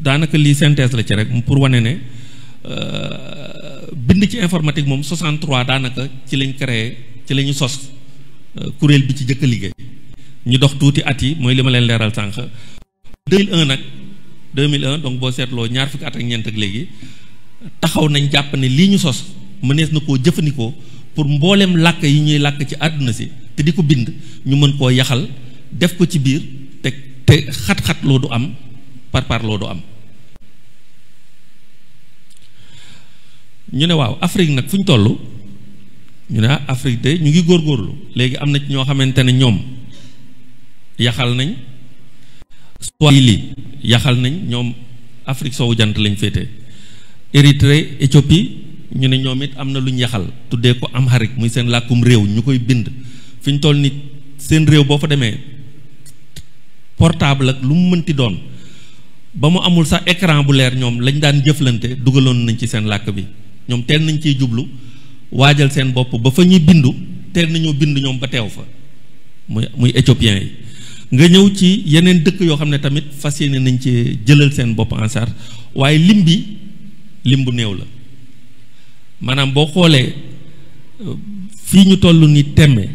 daanaka lii synthèse la ci rek pour wane ne bind ci informatique moom 63 daanaka ci lañ créé ci la ñu sos kuréel bi ci jëkk a liggéey ñu dox tuuti at yi mooy li ma leen leeral sànq. 2001 nag 2001 donc boo seetloo ñaar fukki at ak ñeent ak léegi taxaw nañ jàpp ne lii ñu sos mënees na koo jëfandikoo pour mboolem làkk yi ñuy làkk ci àdduna si te di ko bind ñu mën koo yaxal def ko ci biir te xat-xat loo du am par loo du am. ñu ne waaw Afrique nag fu ñu toll ñu ne Afrique de ñu ngi góorgóorlu léegi am na ci ñoo xamante ne ñoom yaxal nañ Swahili yaxal nañ ñoom Afrique soowu jant lañ féete Érythrée Éthiopie ñu ne ñoom it am na lu ñu yaxal tuddee ko amharique muy seen làkkum réew ñu koy bind fi ñu toll ni seen réew boo fa demee portable ak lu mu mënti doon ba mu amul sax écran bu leer ñoom lañ daan jëflante dugaloon nañ ci seen làkk bi ñoom teel nañ ciy jublu waajal seen bopp ba fa ñuy bindu teel nañoo bind ñoom ba teew fa muy éthiopiens yi. nga ñëw ci yeneen dëkk yoo xam ne tamit fas yéene nañ ci jëlal seen bopp en charge waaye lim bi lim bu néew la maanaam boo xoolee fii ñu toll ni temme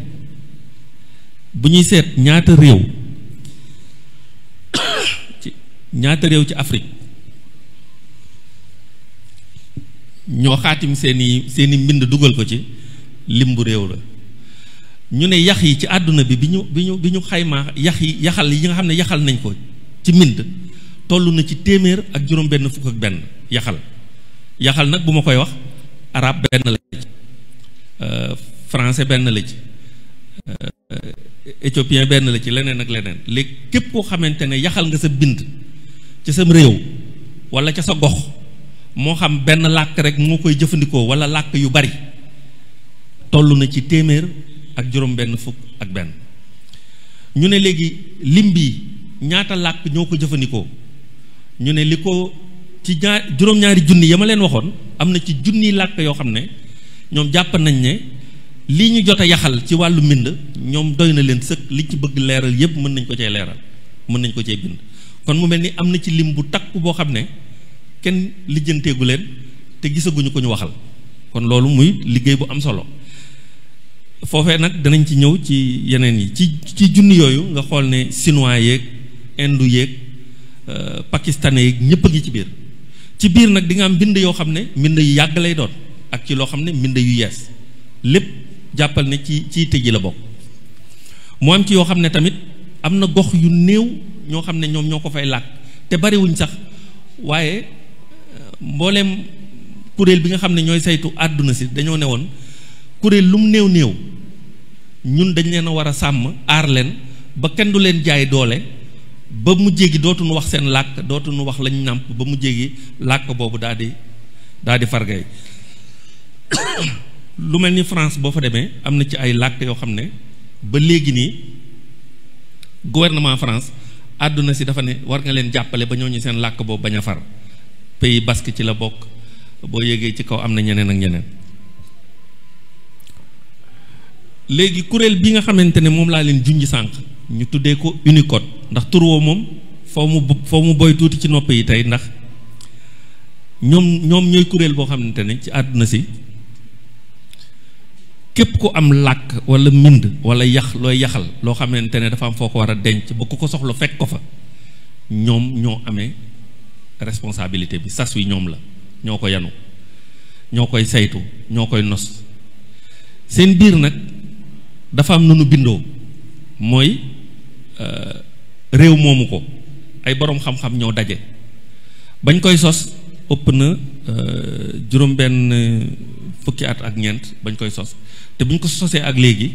bu ñuy seet ñaata réew ci Afrique ñoo xaatim seeni mbind dugal ko ci lim bu réew la. ñu ne yax yi ci àdduna bi bi ñu xaymaa yaxal yi nga xam ne yaxal nañ ko ci mbind toll na ci téeméer ak juróom-benn fukk ak benn yaxal nag bu ma koy wax arabe benn la ci français benn la ci éthiopien benn la ci leneen ak leneen léegi képp koo xamante ne yaxal nga sa bind ci sam réew wala ca sa gox moo xam benn làkk rek moo koy jëfandikoo wala làkk yu bari toll na ci téeméer ak juróom-benn fukk ak benn. ñu ne léegi lim bi ñaata làkk ñoo ko jëfandikoo ñu ne li ko ci juróom-ñaari junni ya ma leen waxoon am na ci junni làkk yoo xam ne ñoom jàpp nañ ne lii ñu jot a yaxal ci wàllu mbind ñoom doy na leen sëkk li ci bëgg leeral yépp mën nañ ko cee leeral mën nañ ko cee bind. kon mu mel ni am na ci lim bu takku boo xam ne kenn lijjanteegu leen te gisaguñu ko ñu waxal kon loolu muy liggéey bu am solo. foofee nag danañ ci ñëw ci yeneen yi ci junni yooyu nga xool ne chinois yeeg indu yeeg pakistanais yeeg ñëpp a ngi ci biir nag di nga am mbind yoo xam ne mbind yu yàgg lay doon ak ci loo xam ne mbind yu yees lépp jàppal ne ci tëj yi la bokk. mu am ci yoo xam ne tamit am na gox yu néew ñoo xam ne ñoom ñoo ko fay làkk te bariwuñ sax waaye mbooleem kuréel bi nga xam ne ñooy saytu àdduna si dañoo ne woon kuréel lu mu néew ñun dañ leen a war a sàmm aar leen ba kenn du leen jaay doole ba mu jéegi dootuñu wax seen làkk dootuñu wax lañ nàmp ba mu jéegi làkk boobu daal di fargay lu mel ni France boo fa demee am na ci ay làkk yoo xam ne ba léegi nii gouvernement France àdduna si dafa ne war nga leen jàppale ba ñooñu seen làkk boobu bañ a far Pays Basque ci la bokk boo yéegee ci kaw am na ñeneen ak ñeneen. léegi kuréel bi nga xamante ne moom laa leen junj sànq ñu tuddee ko Unicode ndax tur woo moom foo mu boy tuuti ci nopp yi tey ndax ñoom ñooy kuréel boo xamante ne ci àdduna si képp ku am làkk wala mbind wala yax looy yaxal loo xamante ne dafa am foo ko war a denc ba ku ko soxla fekk ko fa ñoom ñoo amee responsabilité bi sas wi ñoom la ñoo ko yanu ñoo koy saytu ñoo koy nos seen biir nag dafa am nunu bindoo mooy réew moomu ko ay boroom xam-xam ñoo daje bañ koy sos ëpp na juróom-benn fukki at ak ñeent bañ koy sos te buñ ko sosee ak léegi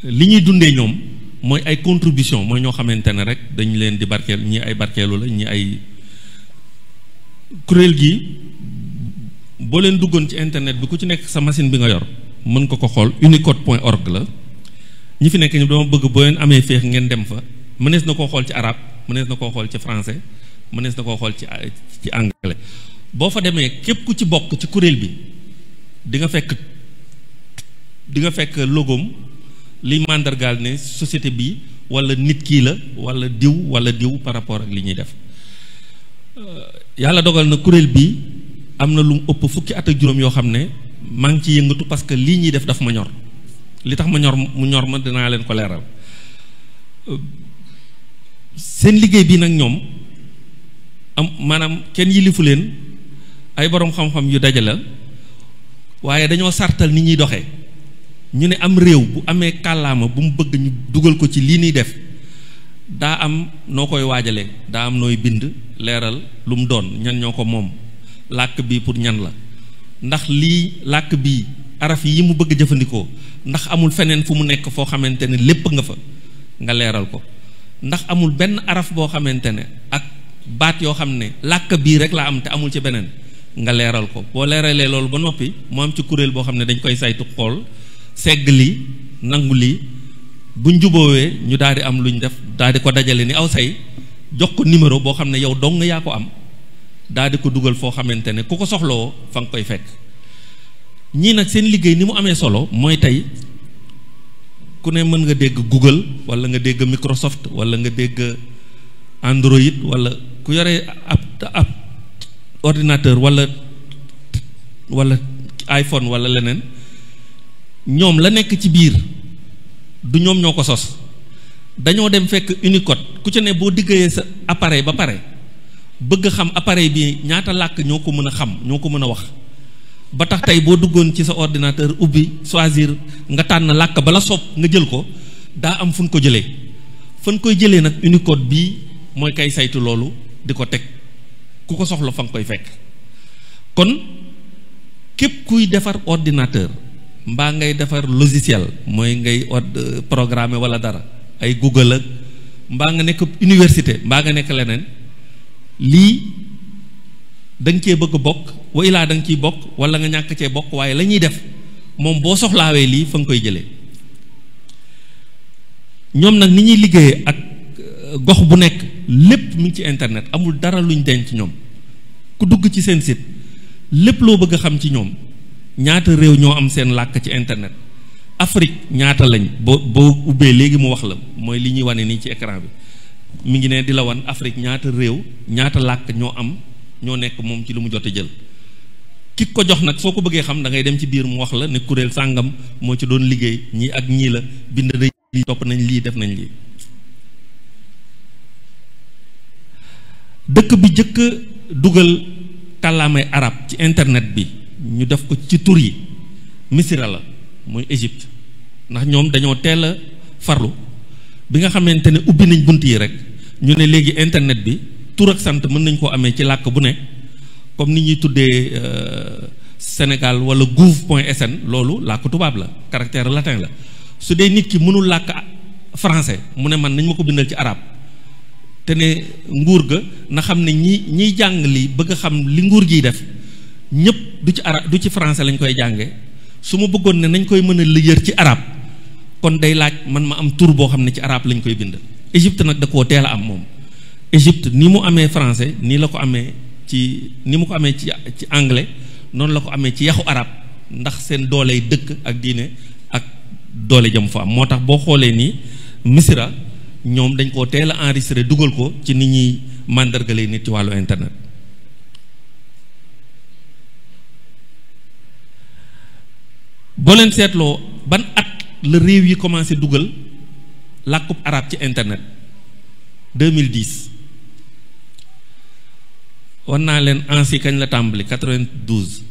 li ñuy dundee ñoom mooy ay contribution mooy ñoo xamante ne rek dañ leen di barkeel ñii ay barkeelu la ñii ay kuréel gi boo leen duggoon ci internet bi ku ci nekk sa machine bi nga yor mën ko xool unicode.org la ñi fi nekk ñu dama bëgg boo leen amee féex ngeen dem fa mënees na koo xool ci arabe mënees na koo xool ci français mënees na koo xool ci anglais boo fa demee képp ku ci bokk ci kuréel bi di nga fekk logoom liy màndargaal ne société bi wala nit kii la wala diw par rapport ak li ñuy def yàlla dogal na kuréel bi am na lu mu ëpp fukki at ak juróom yoo xam ne maa ngi ci yëngatu parce que lii ñuy def daf ma ñor li tax mu ñor ma dinaa leen ko leeral seen liggéey bi nag ñoom maanaam kenn yilifu leen ay boroom xam-xam yu daje la waaye dañoo sartal ni ñuy doxee ñu ne am réew bu amee kàllaama bu mu bëgg ñu dugal ko ci lii ñuy def daa am noo koy waajalee daa am nooy bind leeral lu mu doon ñan ñoo ko moom làkk bi pour ñan la ndax lii làkk bi araf yi mu bëgg jëfandikoo ndax amul feneen fu mu nekk foo xamante ne lépp nga fa nga leeral ko ndax amul benn araf boo xamante ne ak baat yoo xam ne làkk bii rek la am te amul ci beneen nga leeral ko boo leeralee loolu ba noppi mu am ci kuréel boo xam ne dañ koy saytu xool segg lii nangu lii buñ juboowee ñu daal di am lu ñu def daal di ko dajale ni aw say jox ko numéro boo xam ne yow dong yaa ko am daal di ko dugal foo xamante ne ku ko soxlawoo fa nga koy fekk ñii nag seen liggéey ni mu amee solo mooy tey ku ne mën nga dégg Google wala nga dégg Microsoft wala nga dégg Android wala ku yore ab ordinateur wala iPhone wala leneen ñoom la nekk ci biir du ñoom ñoo ko sos dañoo dem fekk Unicode ku ci ne boo diggee sa appareil ba pare bëgg xam appareil bi ñaata làkk ñoo ko mën a xam ñoo ko mën a wax ba tax tey boo duggoon ci sa ordinateur ubbi choisir nga tànn làkk bala soob nga jël ko daa am fu ñu ko jëlee fan koy jëlee nag Unicode bii mooy kay saytu loolu di ko teg ku ko soxla fa nga koy fekk kon képp kuy defar ordinateur mbaa ngay defar logiciel mooy ngay programmer wala dara ay Google ak mbaa nga nekk université mbaa nga nekk leneen lii da nga cee bëgg bokk wa ilaa da nga ciy bokk wala nga ñàkk cee bokk waaye la ñuy def moom boo soxlaawee lii fa nga koy jëlee ñoom nag ni ñuy liggéeyee ak gox bu nekk lépp mu ngi ci internet amul dara luñ denc ñoom ku dugg ci seen site lépp loo bëgg a xam ci ñoom ñaata réew ñoo am seen làkk ci internet Afrique ñaata lañ boo ubbee léegi mu wax la mooy li ñuy wane nii ci écran bi mi ngi ne di la wan Afrique ñaata réew ñaata làkk ñoo nekk moom ci lu mu jote jël ki ko jox nag soo ko bëggee xam da ngay dem ci biir mu wax la ne kuréel sàngam moo ci doon liggéey ñii ak ñii la bind nañ lii topp nañ lii def nañ lii dëkk bi jëkk dugal kàllaamay arab ci internet bi ñu def ko ci tur yi Misira la mooy Égypte ndax ñoom dañoo teel a farlu bi nga xamante ne ubbi nañ bunt yi rek ñu ne léegi internet bi tur ak sant mën nañ koo amee ci làkk bu ne comme ni ñuy tuddee Sénégal wala gouv.sn loolu làkk tubaab la caractère latin la su dee nit ki mënul làkk français mu ne man nañ ma ko bindal ci arab te ne nguur ga na xam ne ñiy jàng li bëgg a xam li nguur giy def ñëpp du ci arab du ci français lañ koy jànge su ma bëggoon ne nañ koy mën a lëjër ci arab kon day laaj man ma am tur boo xam ne ci arab lañ koy bind Égypte nag da koo teel a am moom Égypte ni mu amee français nii la ko amee ci anglais noonu la ko amee ci yaxu arab ndax seen dooley dëkk ak diine ak doole jëm fa am moo tax boo xoolee nii Misira ñoom dañ koo teel a enregistré dugal ko ci nit ñuy màndargale nit ci wàllu internet boo leen seetloo ban at la réew yi commencé dugal làkkub arab ci internet 2010 war naa leen ANSI kañ la tàmbali 92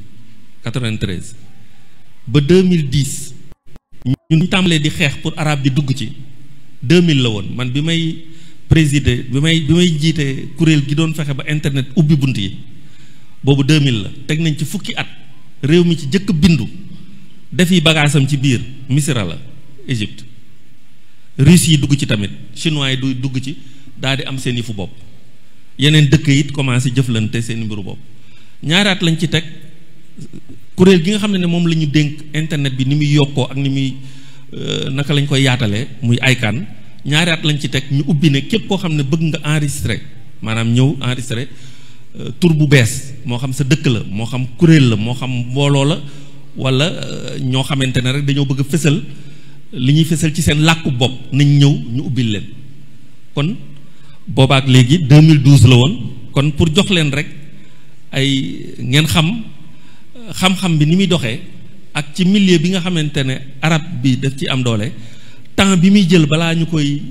93 ba 2010 ñu tàmbalee di xeex pour arabe bi dugg ci 2000 la woon man bi may présider bi may jiite kuréel gi doon fexe ba internet ubbi bunt yi boobu 2000 la teg nañ ci fukki at réew mi ci jëkk bindu defi bagaasam ci biir Misira la Égypte Russes yi dugg ci tamit chinois yi du dugg ci daal di am seen yëfu bopp yeneen dëkk it commencé jëflante seen mbiru bopp ñaari at lañ ci teg kuréel gi nga xam ne moom la ñu dénk internet bi ni muy yokkoo ak ni muy naka lañ koy yaatalee muy ICANN ñaari at lañ ci teg ñu ubbi ne képp koo xam ne bëgg nga enregistré maanaam ñëw enregistré tur bu bees moo xam sa dëkk la moo xam kuréel la moo xam mbooloo la wala ñoo xamante ne rek dañoo bëgg a fësal li ñuy fësal ci seen làkku bopp nañ ñëw ñu ubbil leen kon boobaak léegi 2012 la woon kon pour jox leen rek ay ngeen xam-xam bi ni muy doxee ak ci milieu bi nga xamante ne arab bi daf ci am doole temps bi muy jël balaa ñu koy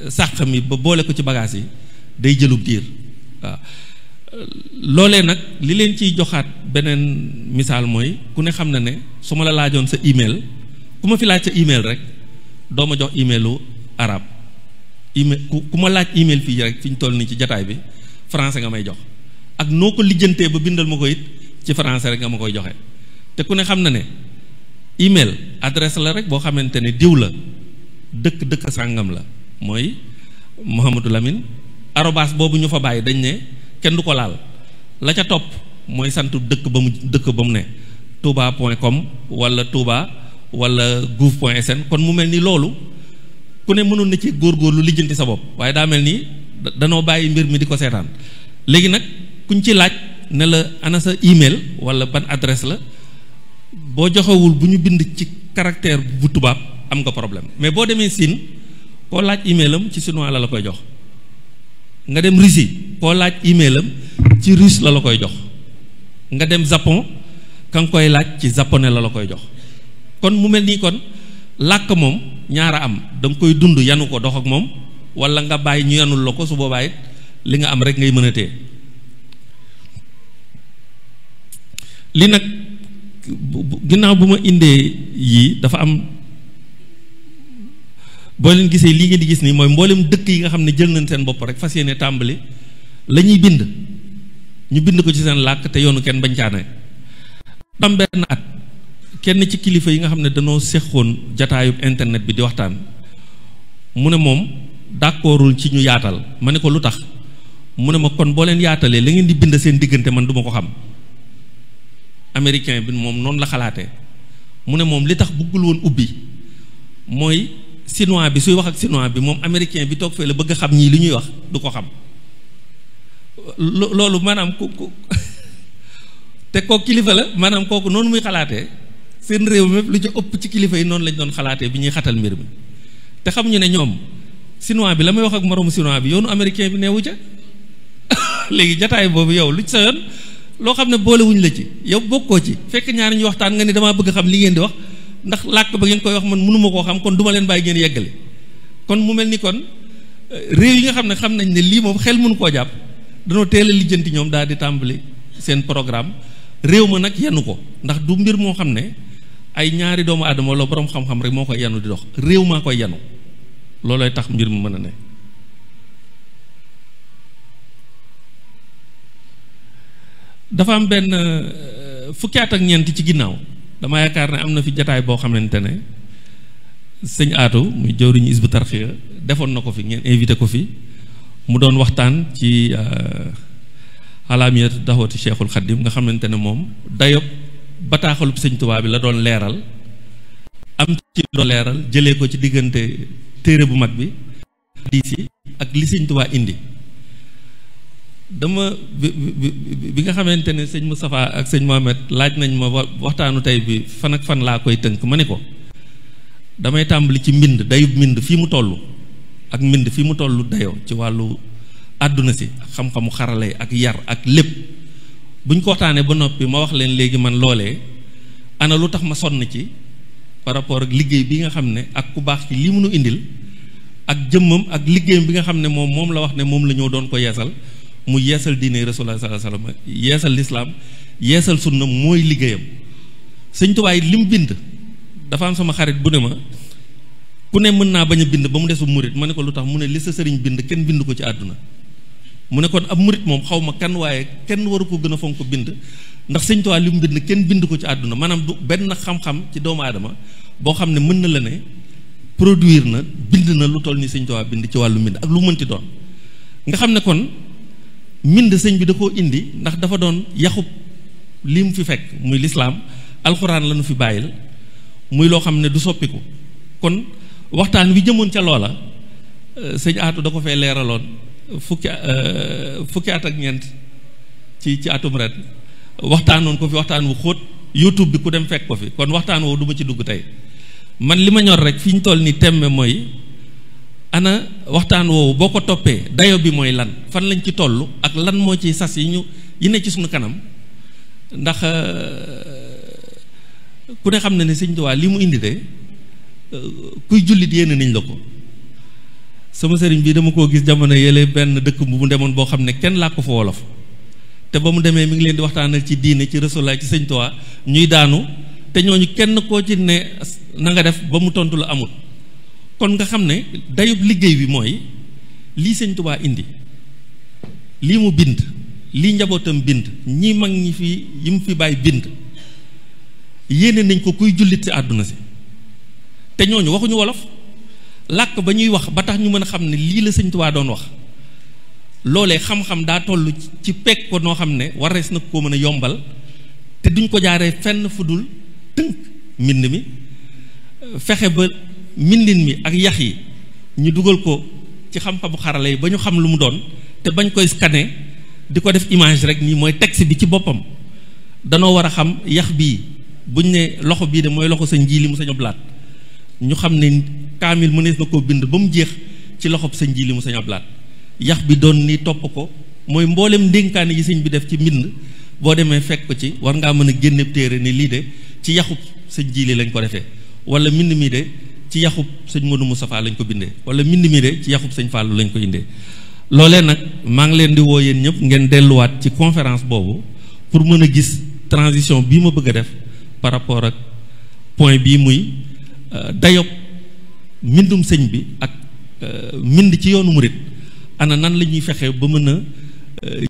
sàq mi ba boole ko ci bagage yi day jëlub diir waaw loolee nag li leen ciy joxaat beneen misaal mooy ku ne xam na ne su ma la laajoon sa email ku ma fi laaj sa email rek doo ma jox emailu arab email ku ma laaj email fii rek fi ñu toll nii ci jataay bi français nga may jox ak noo ko lijjantee ba bindal ma ko it ci français rek nga ma koy joxe te ku ne xam na ne email adresse la rek boo xamante ne diw la dëkk sàngam la mooy Mouhamadou Lamine arobase boobu ñu fa bàyyi dañ ne kenn du ko laal la ca topp mooy sant dëkk ba mu ne touba.com wala touba wala gouv.sn kon mu mel ni loolu ku ne mënoon na ci góorgóorlu lijjanti sa bopp waaye daa mel ni danoo bàyyi mbir mi di ko seetaan léegi nag kuñ ci laaj ne la ana sa email wala ban adresse la boo joxewul bu ñu bind ci caractère bu tubaab am nga problème mais boo demee Siin koo laaj email am ci chinois la koy jox nga dem Russie koo laaj email am ci russe la koy jox nga dem Japon ka nga koy laaj ci japonais la koy jox kon mu mel nii kon làkk moom ñaara am da nga koy dund yanu ko dox ak moom wala nga bàyyi ñu yanul la ko su boobaa it li nga am rek ngay mën a téye li nag ginnaaw bu ma indee yii dafa am boo leen gisee lii ngeen di gis nii mooy mboolem dëkk yi nga xam ne jël nañ seen bopp rek fas yéene tàmbali la ñuy bind ñu bind ko ci seen làkk te yoonu kenn bañ caane am benn at kenn ci kilifa yi nga xam ne danoo séqoon jataayub internet bi di waxtaan mu ne moom d'accordul ci ñu yaatal ma ne ko lu tax mu ne ma kon boo leen yaatalee la ngeen di bind seen diggante man duma ko xam américain bi moom noonu la xalaatee mu ne moom li tax bëggul woon ubbi mooy chinois bi suy wax ak chinois bi moom américain bi toog fee la bëgg a xam ñii li ñuy wax du ko xam loolu maanaam ku te kooku kilifa la maanaam kooku noonu muy xalaatee seen réew mépp lu ci ëpp ci kilifa yi noonu lañ doon xalaatee bi ñuy xatal mbir mi te xam ñu ne ñoom chinois bi la may wax ak moroomu chinois bi yoonu américain bi neewu ca léegi jataay boobu yow lu ci sa yoon loo xam ne boolewuñ la ci yow bokkoo ci fekk ñaari ñu waxtaan nga ni damaa bëgg xam li ngeen di wax ndax làkk ba ngeen koy wax man mënuma koo xam kon duma leen bàyyi ngeen yeggale kon mu mel ni kon réew yi nga xam ne xam nañ ne lii moom xel mënu koo jàpp danoo teel a lijjanti ñoom daal di tàmbali seen programme réew ma nag yenu ko ndax du mbir moo xam ne ay ñaari doomu aadama wala borom xam-xam rek moo koy yenu di dox réew maa koy yenu loolooy tax mbir mu mën a ne dafa am benn fukki at ak ñeent ci ginnaaw dama yaakaar ne am na fi jataay boo xamante ne sëñ Aatu muy jëwriñu Hizbut Tarqiyyah defoon na ko fi ngeen invité ko fi mu doon waxtaan ci alaamiyatu daxwati Cheikhul Khadim nga xamante ne moom dayob bataaxalub sëñ Tuubaa bi la doon leeral am ci doon leeral jëlee ko ci diggante téere bu mag bi hadiis yi ak li sëñ Tuubaa indi dama bi nga xamante ne sëñ Moustapha ak sëñ Mohamed laaj nañ ma waxtaanu tey bi fan ak fan laa koy tënk ma ne ko damay tàmbali ci mbind dayub mbind fii mu toll ak mbind fii mu toll dayoo ci wàllu àdduna si ak xam-xamu xarale ak yar ak lépp bu ñu ko waxtaanee ba noppi ma wax leen léegi man loolee ana lu tax ma sonn ci par rapport ak liggéey bi nga xam ne ak ku baax ci li mu nu indil ak jëmmam ak liggéeyam bi nga xam ne moom la wax ne moom la ñëw doon ko yeesal mu yeesal diine Rasulullah sallallahu alayhi wasallam yeesal lislaam yeesal sunna mooy liggéeyam sëñ Tuubaa li mu bind dafa am sama xarit bu ne ma ku ne mën naa bañ a bind ba mu desu murit ma ne ko lu tax mu ne li sa sëriñ bind kenn bind ko ci àdduna mu ne kon ab murit moom xaw ma kan waaye kenn waru ko gën a fonk ko bind ndax sëñ Tuubaa li mu bind kenn bind ko ci àdduna maanaam du benn xam-xam ci doomu aadama boo xam ne mën na la ne produire na bind na lu toll ni sëñ Tuubaa bind ci wàllu mbind ak lu mënti doon nga xam ne kon mbind sëñ bi da koo indi ndax dafa doon yaxub li mu fi fekk muy lislaam alxuraan la nu fi bàyyil muy loo xam ne du soppiku kon waxtaan wi jëmoon ca loola sëñ Aatu da ko fee leeraloon fukki at ak ñeent ci atum ren waxtaanoon ko fi waxtaan wu xóot YouTube bi ku dem fekk ko fi kon waxtaan woowu du ma ci dugg tey man li ma ñor rek fi ñu toll ni tembe mooy ana waxtaan woowu boo ko toppee dayo bi mooy lan fan lañ ci toll ak lan moo ci sas yi ne ci suñu kanam ndax ku ne xam na ne Sëñ Tuubaa li mu indi de kuy jullit yéene nañ la ko sama sëriñ bi dama koo gis jamono yële benn dëkk bu mu demoon boo xam ne kenn laa ko fa wolof te ba mu demee mi ngi leen di waxtaanal ci diine ci Rasulullah ci Sëñ Tuubaa ñuy daanu te ñooñu kenn koo ci ne na nga def ba mu tontu la amul kon nga xam ne dayub liggéey bi mooy lii Sëñ Tuubaa indi lii mu bind lii njabootam bind ñi mag ñi fi yi mu fi bàyyi bind yéene nañ ko kuy jullit ci àdduna si te ñooñu waxuñu wolof làkk ba ñuy wax ba tax ñu mën a xam ne lii la Sëñ Tuubaa doon wax loolee xam-xam daa toll ci pekk ko noo xam ne warees na koo mën a yombal te duñ ko jaaree fenn fu dul tënk mbind mi fexe ba mbindin mi ak yax yi ñu dugal ko ci xam-xamu xarala yi ba ñu xam lu mu doon te bañ koy scanner di ko def image rek nii mooy texte bi ci boppam danoo war a xam yax bii buñ ne loxo bii de mooy loxo sa njiili mu sañ blaat ñu xam ne kaamil mënees na koo bind ba mu jeex ci loxob sa njiili mu sañ blaat yax bi doon ni topp ko mooy mboolem ndénkaane yi sëñ bi def ci mbind boo demee fekk ko ci war ngaa mën a génne téere ni lii de ci yaxub sëñ njiili lañ ko defee wala mbind mi de ci yaxub sëñ Modou Moustapha lañ ko bindee wala mbind mi de ci yaxub sëñ Fallou lañ ko indee loolee nag maa ngi leen di woo yéen ñëpp ngeen delluwaat ci conférence boobu pour mën a gis transition bii ma bëgg a def par rapport ak point bii muy dayob mbindum sëñ bi ak mbind ci yoonu murit ana nan la ñuy fexe ba mën a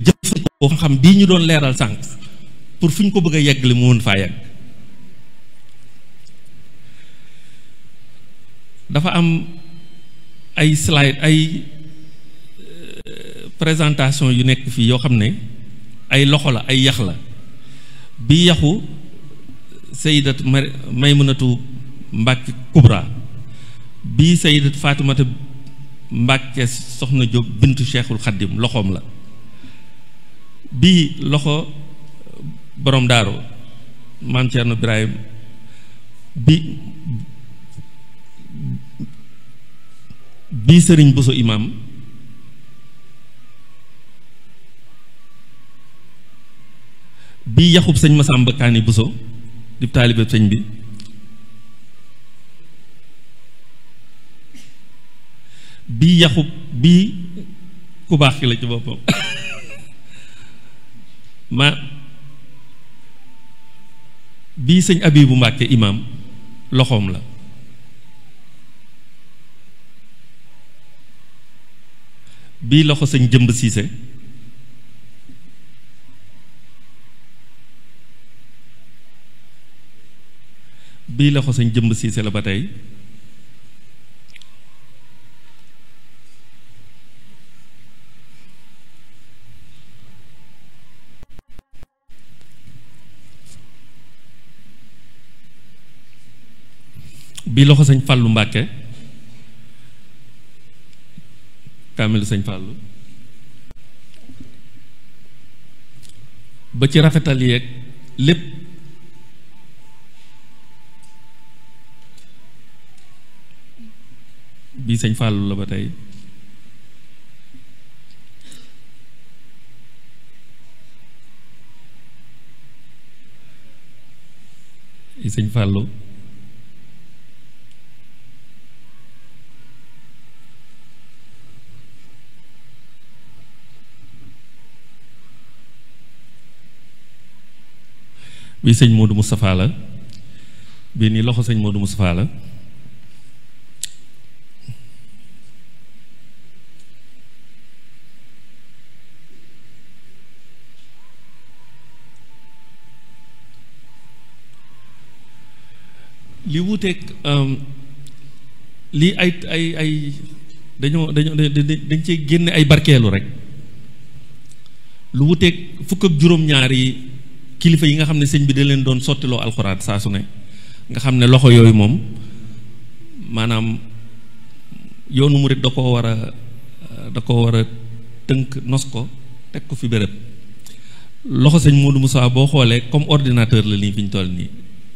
jëfandikoo xam-xam bii ñu doon leeral sànq pour fu ñu ko bëgg a yeggale mu mën faa yegg dafa am ay slide ay présentation yu nekk fii yoo xam ne ay loxo la ay yax la bi yaxu Sayyidat Maymunatu Mbàkke Kubra bi Sayyidat Fatimata Mbàkke Soxna Jóob bintu Cheikhul Xaddim loxoom la bii loxo borom daaru maam Cerno Ibrahim bi sëriñ Buso imam bii yaxub sëñ Masamba Kaani Buso di taalibe sëñ bi bii yaxub bii ku baax ki la ci boppam bii sëñ Abibu Mbàkke imam loxoom la bii loxo sëñ Jëmb Siise bii loxo sëñ Jëmb Siise la ba tey bii loxo sëñ Fàllu Mbàkke kaamilu sëñ Fàllu ba ci rafetal yeeg lépp bii sëñ Fàllu la ba tey bii sëñ Fàllu bii sëñ Modou Moustapha la bii nii loxo sëñ Modou Moustapha la li wuuteeg lii ay dañ cee génne ay barkeelu rek lu wuuteeg fukk ak juróom-ñaar yi kilifa yi nga xam ne sëñ bi da leen doon sottiloo alxuraan saa su ne nga xam ne loxo yooyu moom maanaam yoonu murit da koo war a tënk nos ko teg ko fi béréb loxo sëñ Modou Moussa boo xoolee comme ordinateur la nii fi ñu toll nii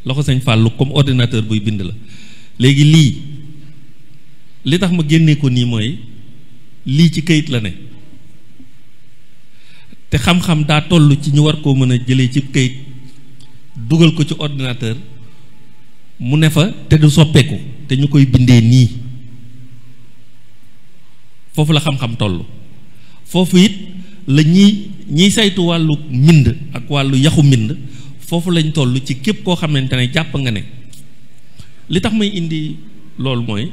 loxo sëñ Fallou comme ordinateur buy bind la léegi lii li tax ma génnee ko nii mooy lii ci këyit la ne te xam-xam daa toll ci ñu war koo mën a jëlee ci këyit dugal ko ci ordinateur mu ne fa te du soppeeku te ñu koy bindee nii foofu la xam-xam toll foofu it la ñiy saytu wàllu mbind ak wàllu yaxu mbind foofu lañ toll ci képp koo xamante ne jàpp nga ne li tax may indi loolu mooy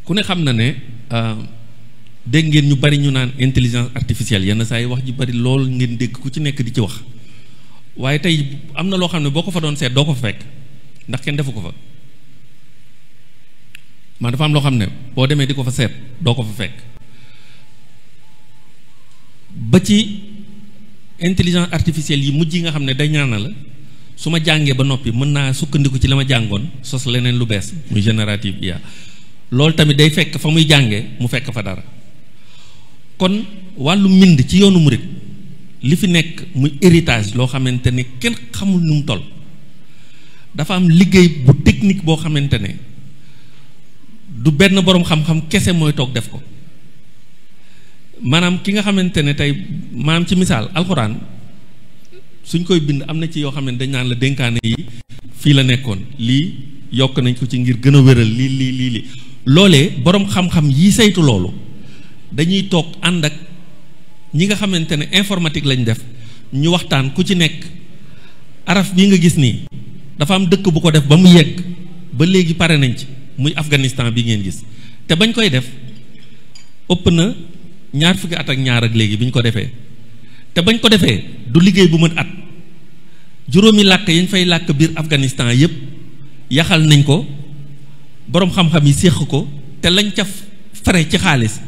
ku ne xam na ne dégg ngeen ñu bari ñu naan intelligence artificielle yenn saa yi wax ji bari lool ngeen dégg ku ci nekk di ci wax waaye tey am na loo xam ne boo ko fa doon seet doo ko fa fekk ndax kenn defu ko fa maa dafa am loo xam ne boo demee di ko fa seet doo ko fa fekk ba ci intelligence artificielle yi mujj yi nga xam ne day ñaana la su ma jàngee ba noppi mën naa sukkandiku ci la ma jàngoon sos leneen lu bees muy générative IA loolu tamit day fekk fa muy jàngee mu fekk fa dara kon wàllu mbind ci yoonu murit li fi nekk muy héritage loo xamante ne kenn xamul nu mu toll dafa am liggéey bu technique boo xamante ne du benn boroom xam-xam kese mooy toog def ko maanaam ki nga xamante ne tey maanaam ci misaal alxuraan suñ koy bind am na ci yoo xam ne dañ naan la dénkaane yi fii la nekkoon lii yokk nañ ko ci ngir gën a wéral lii loolee boroom xam-xam yi saytu loolu dañuy toog ànd ak ñi nga xamante ne informatique lañ def ñu waxtaan ku ci nekk araf bii nga gis nii dafa am dëkk bu ko def ba mu yegg ba léegi pare nañ ci muy Afghanistan bi ngeen gis te bañ koy def ëpp na 20 fukki at ak ñaar ak léegi bi ñu ko defee te bañ ko defee du liggéey bu mën at juróomi làkk yañ fay làkk biir Afghanistan yépp yaxal nañ ko boroom xam-xam yi séq ko te lañ ca fare ci xaalis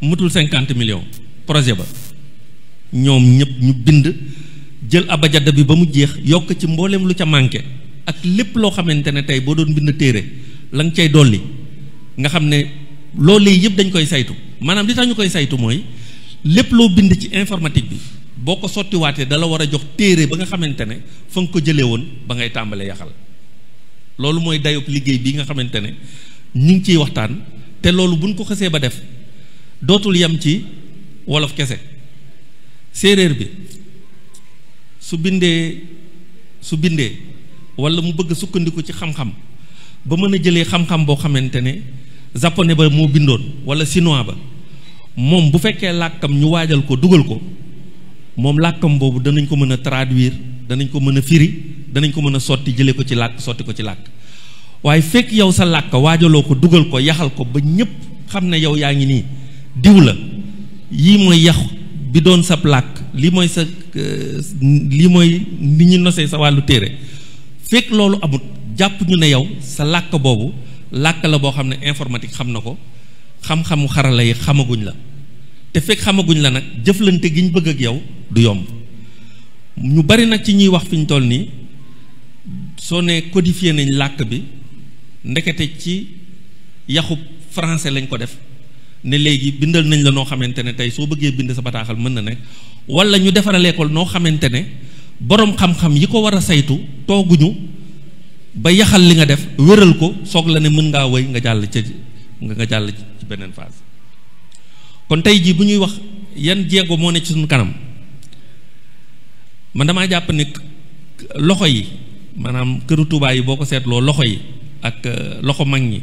mutul 50 millions projet ba ñoom ñëpp ñu bind jël abajada bi ba mu jeex yokk ci mboolem lu ca manqué ak lépp loo xamante ne tey boo doon bind téere la nga cay dolli nga xam ne loolu yëpp dañ koy saytu maanaam li tax ñu koy saytu mooy lépp loo bind ci informatique bi boo ko sottiwaatee dala war a jox téere ba nga xamante ne fa nga ko jëlee woon ba ngay tàmbalee yaxal loolu mooy dayob liggéey bi nga xamante ne ñu ngi ciy waxtaan te loolu buñ ko xësee ba def dootul yem ci wolof kese séeréer bi su bindee walla mu bëgg sukkandiku ci xam-xam ba mën a jëlee xam-xam boo xamante ne japonais ba moo bindoon walla chinois ba moom bu fekkee làkkam ñu waajal ko dugal ko moom làkkam boobu danañ ko mën a traduire danañ ko mën a firi danañ ko mën a sotti jëlee ko ci làkk sotti ko ci làkk waaye fekk yow sa làkk waajaloo ko dugal ko yaxal ko ba ñépp xam ne yow yaa ngi nii diw la yii mooy yax bi doon sab làkk lii mooy sa lii mooy ni ñu nosee sa wàllu téere fekk loolu amut jàpp ñu ne yow sa làkk boobu làkk la boo xam ne informatique xam na ko xam-xamu xarala yi xamaguñ la te fekk xamaguñ la nag jëflante gi ñu bëgg ak yow du yomb ñu bari nag ci ñuy wax fi ñu toll nii soo ne codifié nañ làkk bi ndekete ci yaxu français lañ ko def ne léegi bindal nañ la noo xamante ne tey soo bëggee bind sa bataaxal mën na nekk walla ñu defaralee ko noo xamante ne boroom xam-xam yi ko war a saytu tooguñu ba yaxal li nga def wéral ko soog la ne mën ngaa wëy nga jàll nga jàll ci beneen phase kon tey jii bu ñuy wax yan jéego moo ne ci suñu kanam man damaa jàpp ne loxo yi maanaam këru Tuubaa yi boo ko seetloo loxo yi ak loxo mag ñi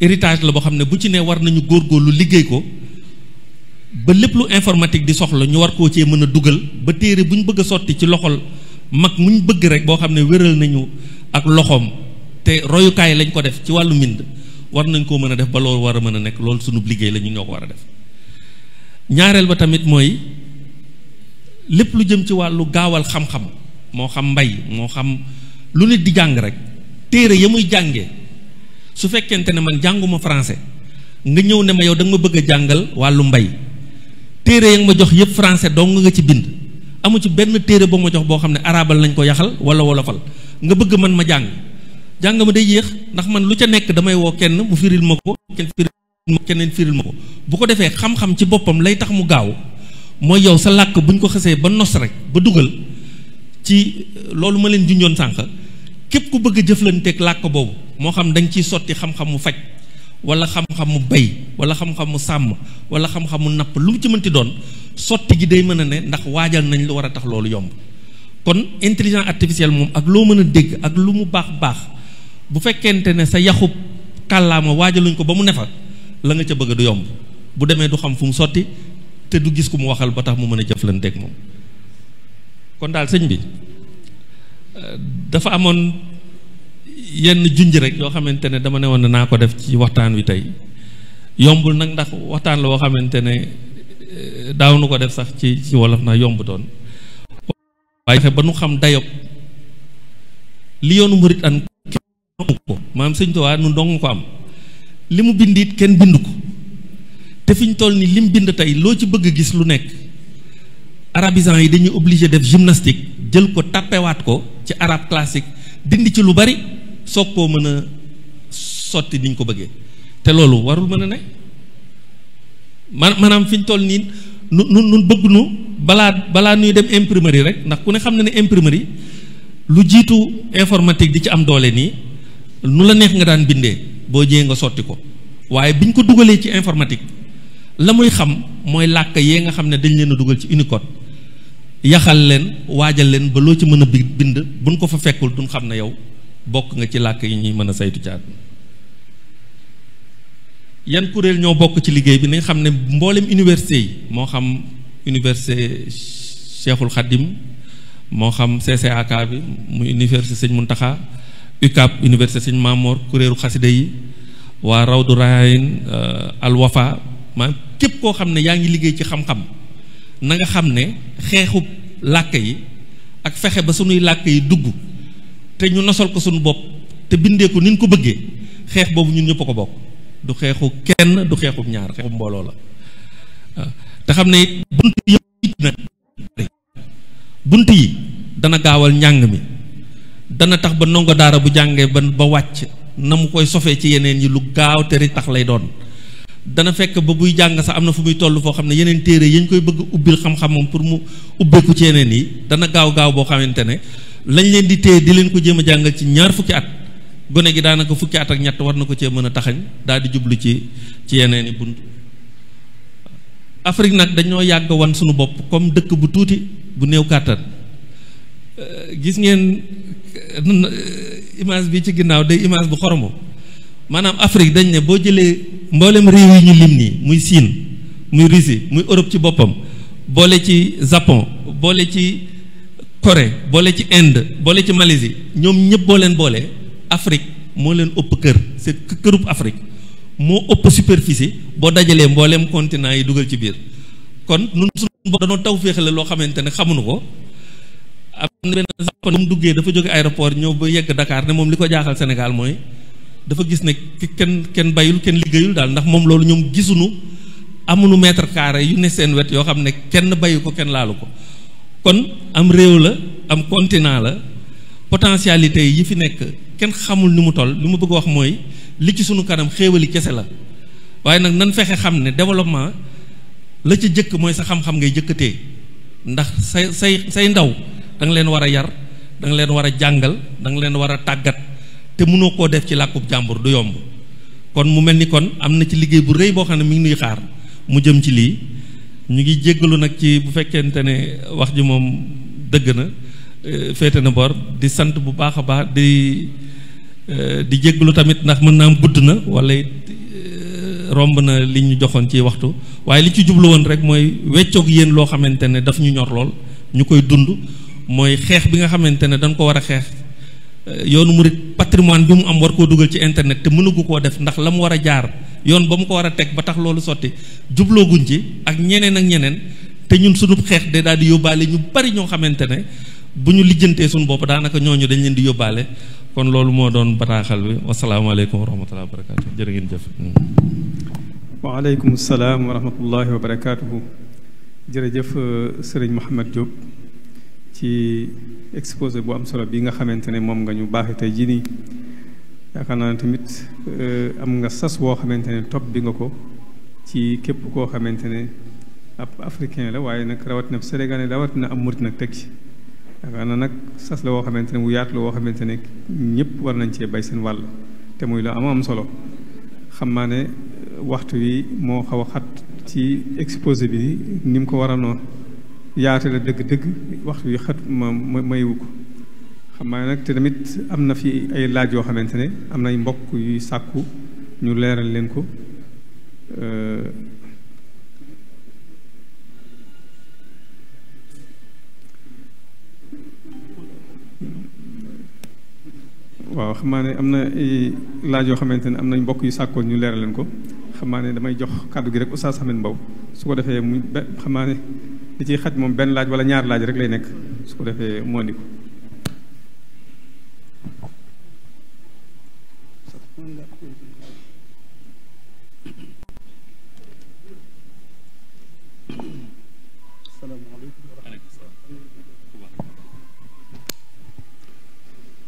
héritage la boo xam ne bu ci ne war nañu góorgóorlu liggéey ko ba lépp lu informatique di soxla ñu war koo cee mën a dugal ba téere bu ñu bëgg a sotti ci loxol mag mu ñu bëgg rek boo xam ne wéral nañu ak loxoom te royukaay lañ ko def ci wàllu mbind war nañ koo mën a def ba loolu war a mën a nekk loolu sunu liggéey la ñu ñoo ko war a def ñaareel ba tamit mooy lépp lu jëm ci wàllu gaawal xam-xam moo xam mbay moo xam lu nit di jàng rek téere ya muy jàngee su fekkente ne man jànguma français nga ñëw ne ma yow da nga ma bëgg a jàngal wàllu mbay téere ya nga ma jox yëpp français dong nga ci bind amu ci benn téere boo ma jox boo xam ne arabal nañ ko yaxal wala wolofal nga bëgg man ma jàng jàng ma day yéex ndax man lu ca nekk damay woo kenn mu firil ma ko keneen firil ma ko bu ko defee xam-xam ci boppam lay tax mu gaaw mooy yow sa làkk bu ñu ko xasee ba nos rek ba dugal ci loolu ma leen junjoon sànq képp ku bëgg a jëflanteeg làkk boobu moo xam dañ ciy sotti xam-xam mu faj wala xam-xam mu bay wala xam-xam mu sàmm wala xam-xam mu napp lu mu ci mënti doon sotti gi day mën a ne ndax waajal nañ lu war a tax loolu yomb kon intelligence artificielle moom ak loo mën a dégg ak lu mu baax baax bu fekkente ne sa yaxub kàllaama waajaluñ ko ba mu ne fa la nga ca bëgg du yomb bu demee du xam fu mu sotti te du gis ku mu waxal ba tax mu mën a jëflanteeg moom kon daal sëñ bi dafa amoon yenn junj rek yoo xamante ne dama ne woon naa ko def ci waxtaan wi tey yombul nag ndax waxtaan la woo xamante ne daaw nu ko def sax ci wolof ndax yombutoon waaye ba nu xam dayob li yoonu murit an kenn ko maanaam sëñ Tuubaa nu dong ko am li mu bind it kenn bind ko te fi ñu toll ni lim bind tey loo ci bëgg a gis lu nekk arabisants yi dañuy obligé def gymnastique jël ko tàppewaat ko ci arabe classique dindi ci lu bari soog koo mën a sotti niñ ko bëggee te loolu warul mën a ne maanaam fi ñu toll nii nun bëgg nu balaa nuy dem imprimerie rek ndax ku ne xam na ne imprimerie lu jiitu informatique di ci am doole nii nu la neex nga daan bindee boo jëyee nga sotti ko waaye biñ ko dugalee ci informatique la muy xam mooy làkk yee nga xam ne dañ leen a dugal ci Unicode yaxal leen waajal leen ba loo ci mën a bind buñ ko fa fekkul duñ xam ne yow bokk nga ci làkk yi ñuy mën a saytu ci àdduna yan kuréel ñoo bokk ci liggéey bi nañ xam ne mboolem université yi moo xam université Cheikhul Khadim moo xam CCAK bi muy université Sëñ Muntaxa UCAB université Sëñ Maamoor kuréelu xasida yi waa Rawdu Rayayin Al Wafa maanaam képp koo xam ne yaa ngi liggéey ci xam-xam na nga xam ne xeexu làkk yi ak fexe ba sunuy làkk yi dugg te ñu nosal ko suñu bopp te bindee ko ni ñu ko bëggee xeex boobu ñun ñëpp a ko bokk du xeexu kenn du xeexu ñaar xeexu mbooloo la waaw te xam ne bunt yi nag bunt yi dana gaawal njàng mi dana tax ba ndongo daara bu jàngee ba wàcc na mu koy sofee ci yeneen yi lu gaaw te ri tax lay doon dana fekk ba buy jàng sax am na fu muy toll foo xam ne yeneen téere yañ koy bëgg ubbil xam-xamam pour mu ubbeeku ci yeneen yi dana gaaw boo xamante ne lañ leen di téye di leen ko jéem a jàngal ci ñaar fukki at gone gi daanaka fukki at ak ñett war na ko cee mën a taxañ daal di jublu ci yeneen yi bunt Afrique nag dañoo yàgg wan suñu bopp comme dëkk bu tuuti bu néew kàttan gis ngeen image bi ci ginnaaw day image bu xoromo maanaam Afrique dañ ne boo jëlee mboolem réew yi ñu lim nii muy Chine muy Russie muy Europe ci boppam boole ci Japon boole ci Corée boole ci Inde boole ci Malaisie ñoom ñëpp boo leen boole Afrique moo leen ëpp kër c'est kërub Afrique moo ëpp superficie boo dajalee mboolem continent yi dugal ci biir kon nun suñu bopp dañoo taw féexale loo xamante ne xamuñu ko am na benn Japon bu mu duggee dafa jóge aéroport ñëw ba yegg Dakar ne moom li ko jaaxal Sénégal mooy dafa gis ne kenn bayul kenn liggéeyul daal ndax moom loolu ñoom gisuñu amuñu mètre carré yu ne seen wet yoo xam ne kenn bayu ko kenn laalu ko kon am réew la am continent la potentialité yi fi nekk kenn xamul ni mu toll li mu bëgg wax mooy li ci sunu kanam xéewali kese la waaye nag nan fexe xam ne développement la ca jëkk mooy sa xam-xam ngay jëkkatee ndax say ndaw da nga leen war a yar da nga leen war a jàngal da nga leen war a tàggat te mënoo koo def ci làkkub jàmbur du yomb kon mu mel ni kon am na ci liggéey bu rëy boo xam ne mi ngi nuy xaar mu jëm ci lii ñu ngi jéggalu nag ci bu fekkente ne wax ji moom dëgg na féete na bor di sant bu baax a baax di jéggalu tamit ndax mën naa am gudd na wala romb na li ñu joxoon ci waxtu waaye li ci jublu woon rek mooy weccoog yéen loo xamante ne daf ñu ñor lool ñu koy dund mooy xeex bi nga xamante ne dañ ko war a xeex yoonu murit patrimoine bi mu am war koo dugal ci internet te mënugu koo def ndax la mu war a jaar yoon ba mu ko war a teg ba tax loolu sotti jublooguñ ci ak ñeneen te ñun sunu xeex de daal di yóbbaale ñu bari ñoo xamante ne bu ñu lijjantee suñu bopp daanaka ñooñu dañ leen di yóbbaale kon loolu moo doon bataaxal bi wasalaamaaleykum wa rahmatullahi wa barakaatu jërë ngeen jëf. waaleykum salaam wa rahmatullahi wa barakaatuhu. jërëjëf sëriñ Mouhamed Diop ci exposé bu am solo bi nga xamante ne moom nga ñu baaxee tey jii nii yaakaar naa ne tamit am nga sas woo xamante ne topp bi nga ko ci képp koo xamante ne ab africain la waaye nag rawatina sénégalais rawatina am murit nag teg ci yaakaar naa nag sas la woo xamante ne bu yaatu la woo xamante ne ñëpp war nañ cee bay seen wàll te muy la am solo xam naa ne waxtu wi moo xaw a xat ci exposé bi ni mu ko war a noonu yaate la dëgg-dëgg waxtu wi xat mayiwu ko xam naa nag te tamit am na fi ay laaj yoo xamante ne am nay mbokk yuy sàkku ñu leeral leen ko waaw xam naa ne am na laaj yoo xamante ne am nañ mbokk yu sàkkoon ñu leeral leen ko xam naa ne damay jox kàddu gi rek Oustaz Ahmed Mbow su ko defee mu xam naa ne li ciy xaj moom benn laaj wala ñaar laaj rek lay nekk su ko defee mu andi ko.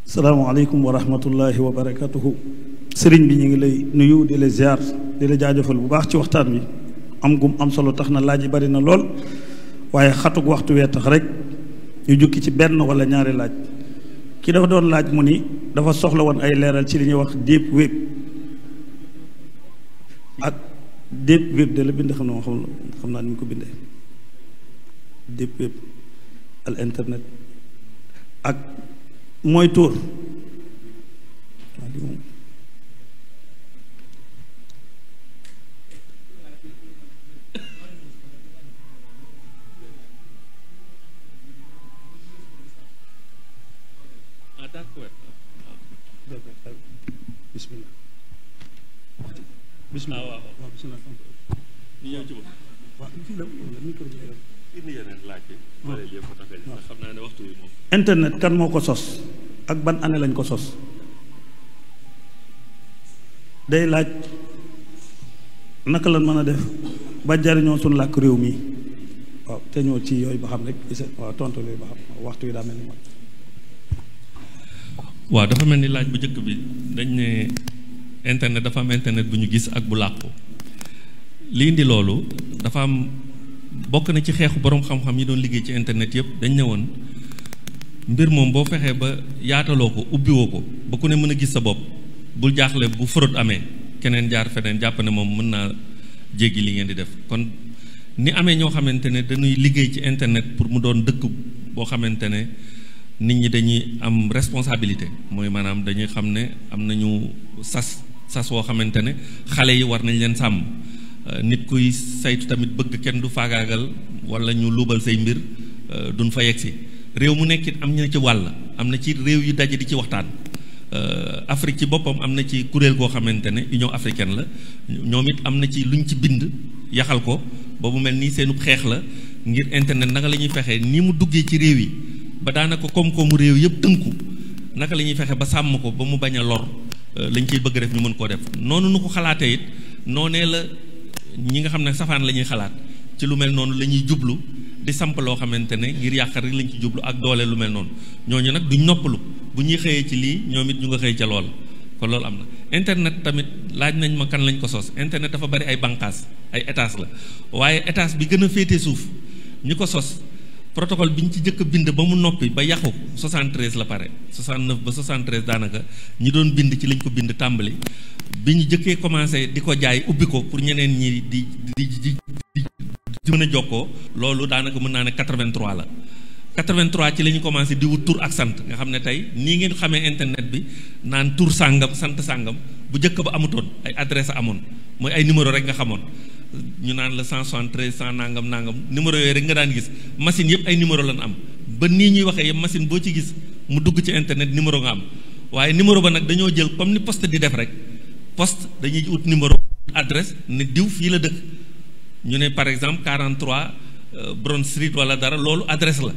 salaamaaleykum wa rahmatullahi wa barakatuhu sëriñ bi ñu ngi lay nuyu di la ziar di la jaajëfal bu baax ci waxtaan wi am gum am solo tax na laaj yi bari na lool waaye xatug waxtu wee tax rek ñu jukki ci benn wala ñaari laaj ki dafa doon laaj mu ni dafa soxla woon ay leeral ci li ñuy wax deep web ak deep web de la bind xam na xam naa ni ñu ko bindee deep web al internet ak mooy tuur bismillah waaw bismillah ñu ñëw ci bopp internet kan moo ko sos ak ban année lañ ko sos day laaj naka lañ mën a def ba jariñoo suñu làkk réew mi waaw te ñëw ci yooyu ba xam rek waaw tontu yooyu ba xam waxtu wi daa mel ni moom. waaw dafa mel ni laaj bu njëkk bi dañ ne internet dafa am internet bu ñu gis ak bu làqu li indi loolu dafa am bokk na ci xeexu boroom xam-xam yi doon liggéey ci internet yëpp dañ ne woon mbir moom boo fexee ba yaataloo ko ubbiwoo ko ba ku ne mën a gis sa bopp bul jaaxle bu fraude amee keneen jaar feneen jàpp ne moom mën naa jéggi li ngeen di def kon ni amee ñoo xamante ne dañuy liggéey ci internet pour mu doon dëkk boo xamante ne nit ñi dañuy am responsabilité mooy maanaam dañuy xam ne am nañu sas woo xamante ne xale yi war nañ leen sàmm nit kuy saytu tamit bëgg kenn du faagaagal wala ñu luubal say mbir duñ fa yegsi réew mu nekkit am na ci wàll am na ci réew yu daje di ci waxtaan Afrique ci boppam am na ci kuréel goo xamante ne Union africaine la ñoom it am na ci luñ ci bind yaxal ko ba mu mel nii seenu xeex la ngir internet naka la ñuy fexee ni mu duggee ci réew yi ba daanaka koom-koomu réew yëpp tënku naka la ñuy fexe ba sàmm ko ba mu bañ a lor lañ ciy bëgg def ñu mën koo def noonu nu ko xalaatee it noonee la ñi nga xam ne safaan la ñuy xalaat ci lu mel noonu la ñuy jublu di samp loo xamante ne ngir yàqar rek lañ ci jublu ak doole lu mel noonu ñooñu nag duñ noppalu bu ñuy xëyee ci lii ñoom it ñu nga xëy ca lool kon loolu am na internet tamit laaj nañ ma kan lañ ko sos internet dafa bari ay banqaas ay étages la waaye étage bi gën a féete suuf ñi ko sos protocole bi ñu ci jëkk bind ba mu noppi ba yàqu 73 la pare 69 ba 73 daanaka ñi doon bind ci lañ ko bind tàmbali bi ñu jëkkee commencé di ko jaay ubbi ko pour ñeneen ñi di mën a jokkoo loolu daanaka mën naa ne 83 la 83 ci la ñu commencé di wut tur ak sant nga xam ne tey nii ngeen xamee internet bi naan tur sàngam sant sàngam bu njëkk ba amutoon ay adresse amoon mooy ay numéro rek nga xamoon ñu naan la 173 100 nangam numéro yooyu rek nga daan gis machine yëpp ay numéro lan am ba nii ñuy waxee yëpp machine boo ci gis mu dugg ci internet numéro nga am waaye numéro ba nag dañoo jël comme ni poste di def rek poste dañuy ut numéro adresse ne diw fii la dëkk ñu ne par exemple 43 Brown Street wala dara loolu adresse la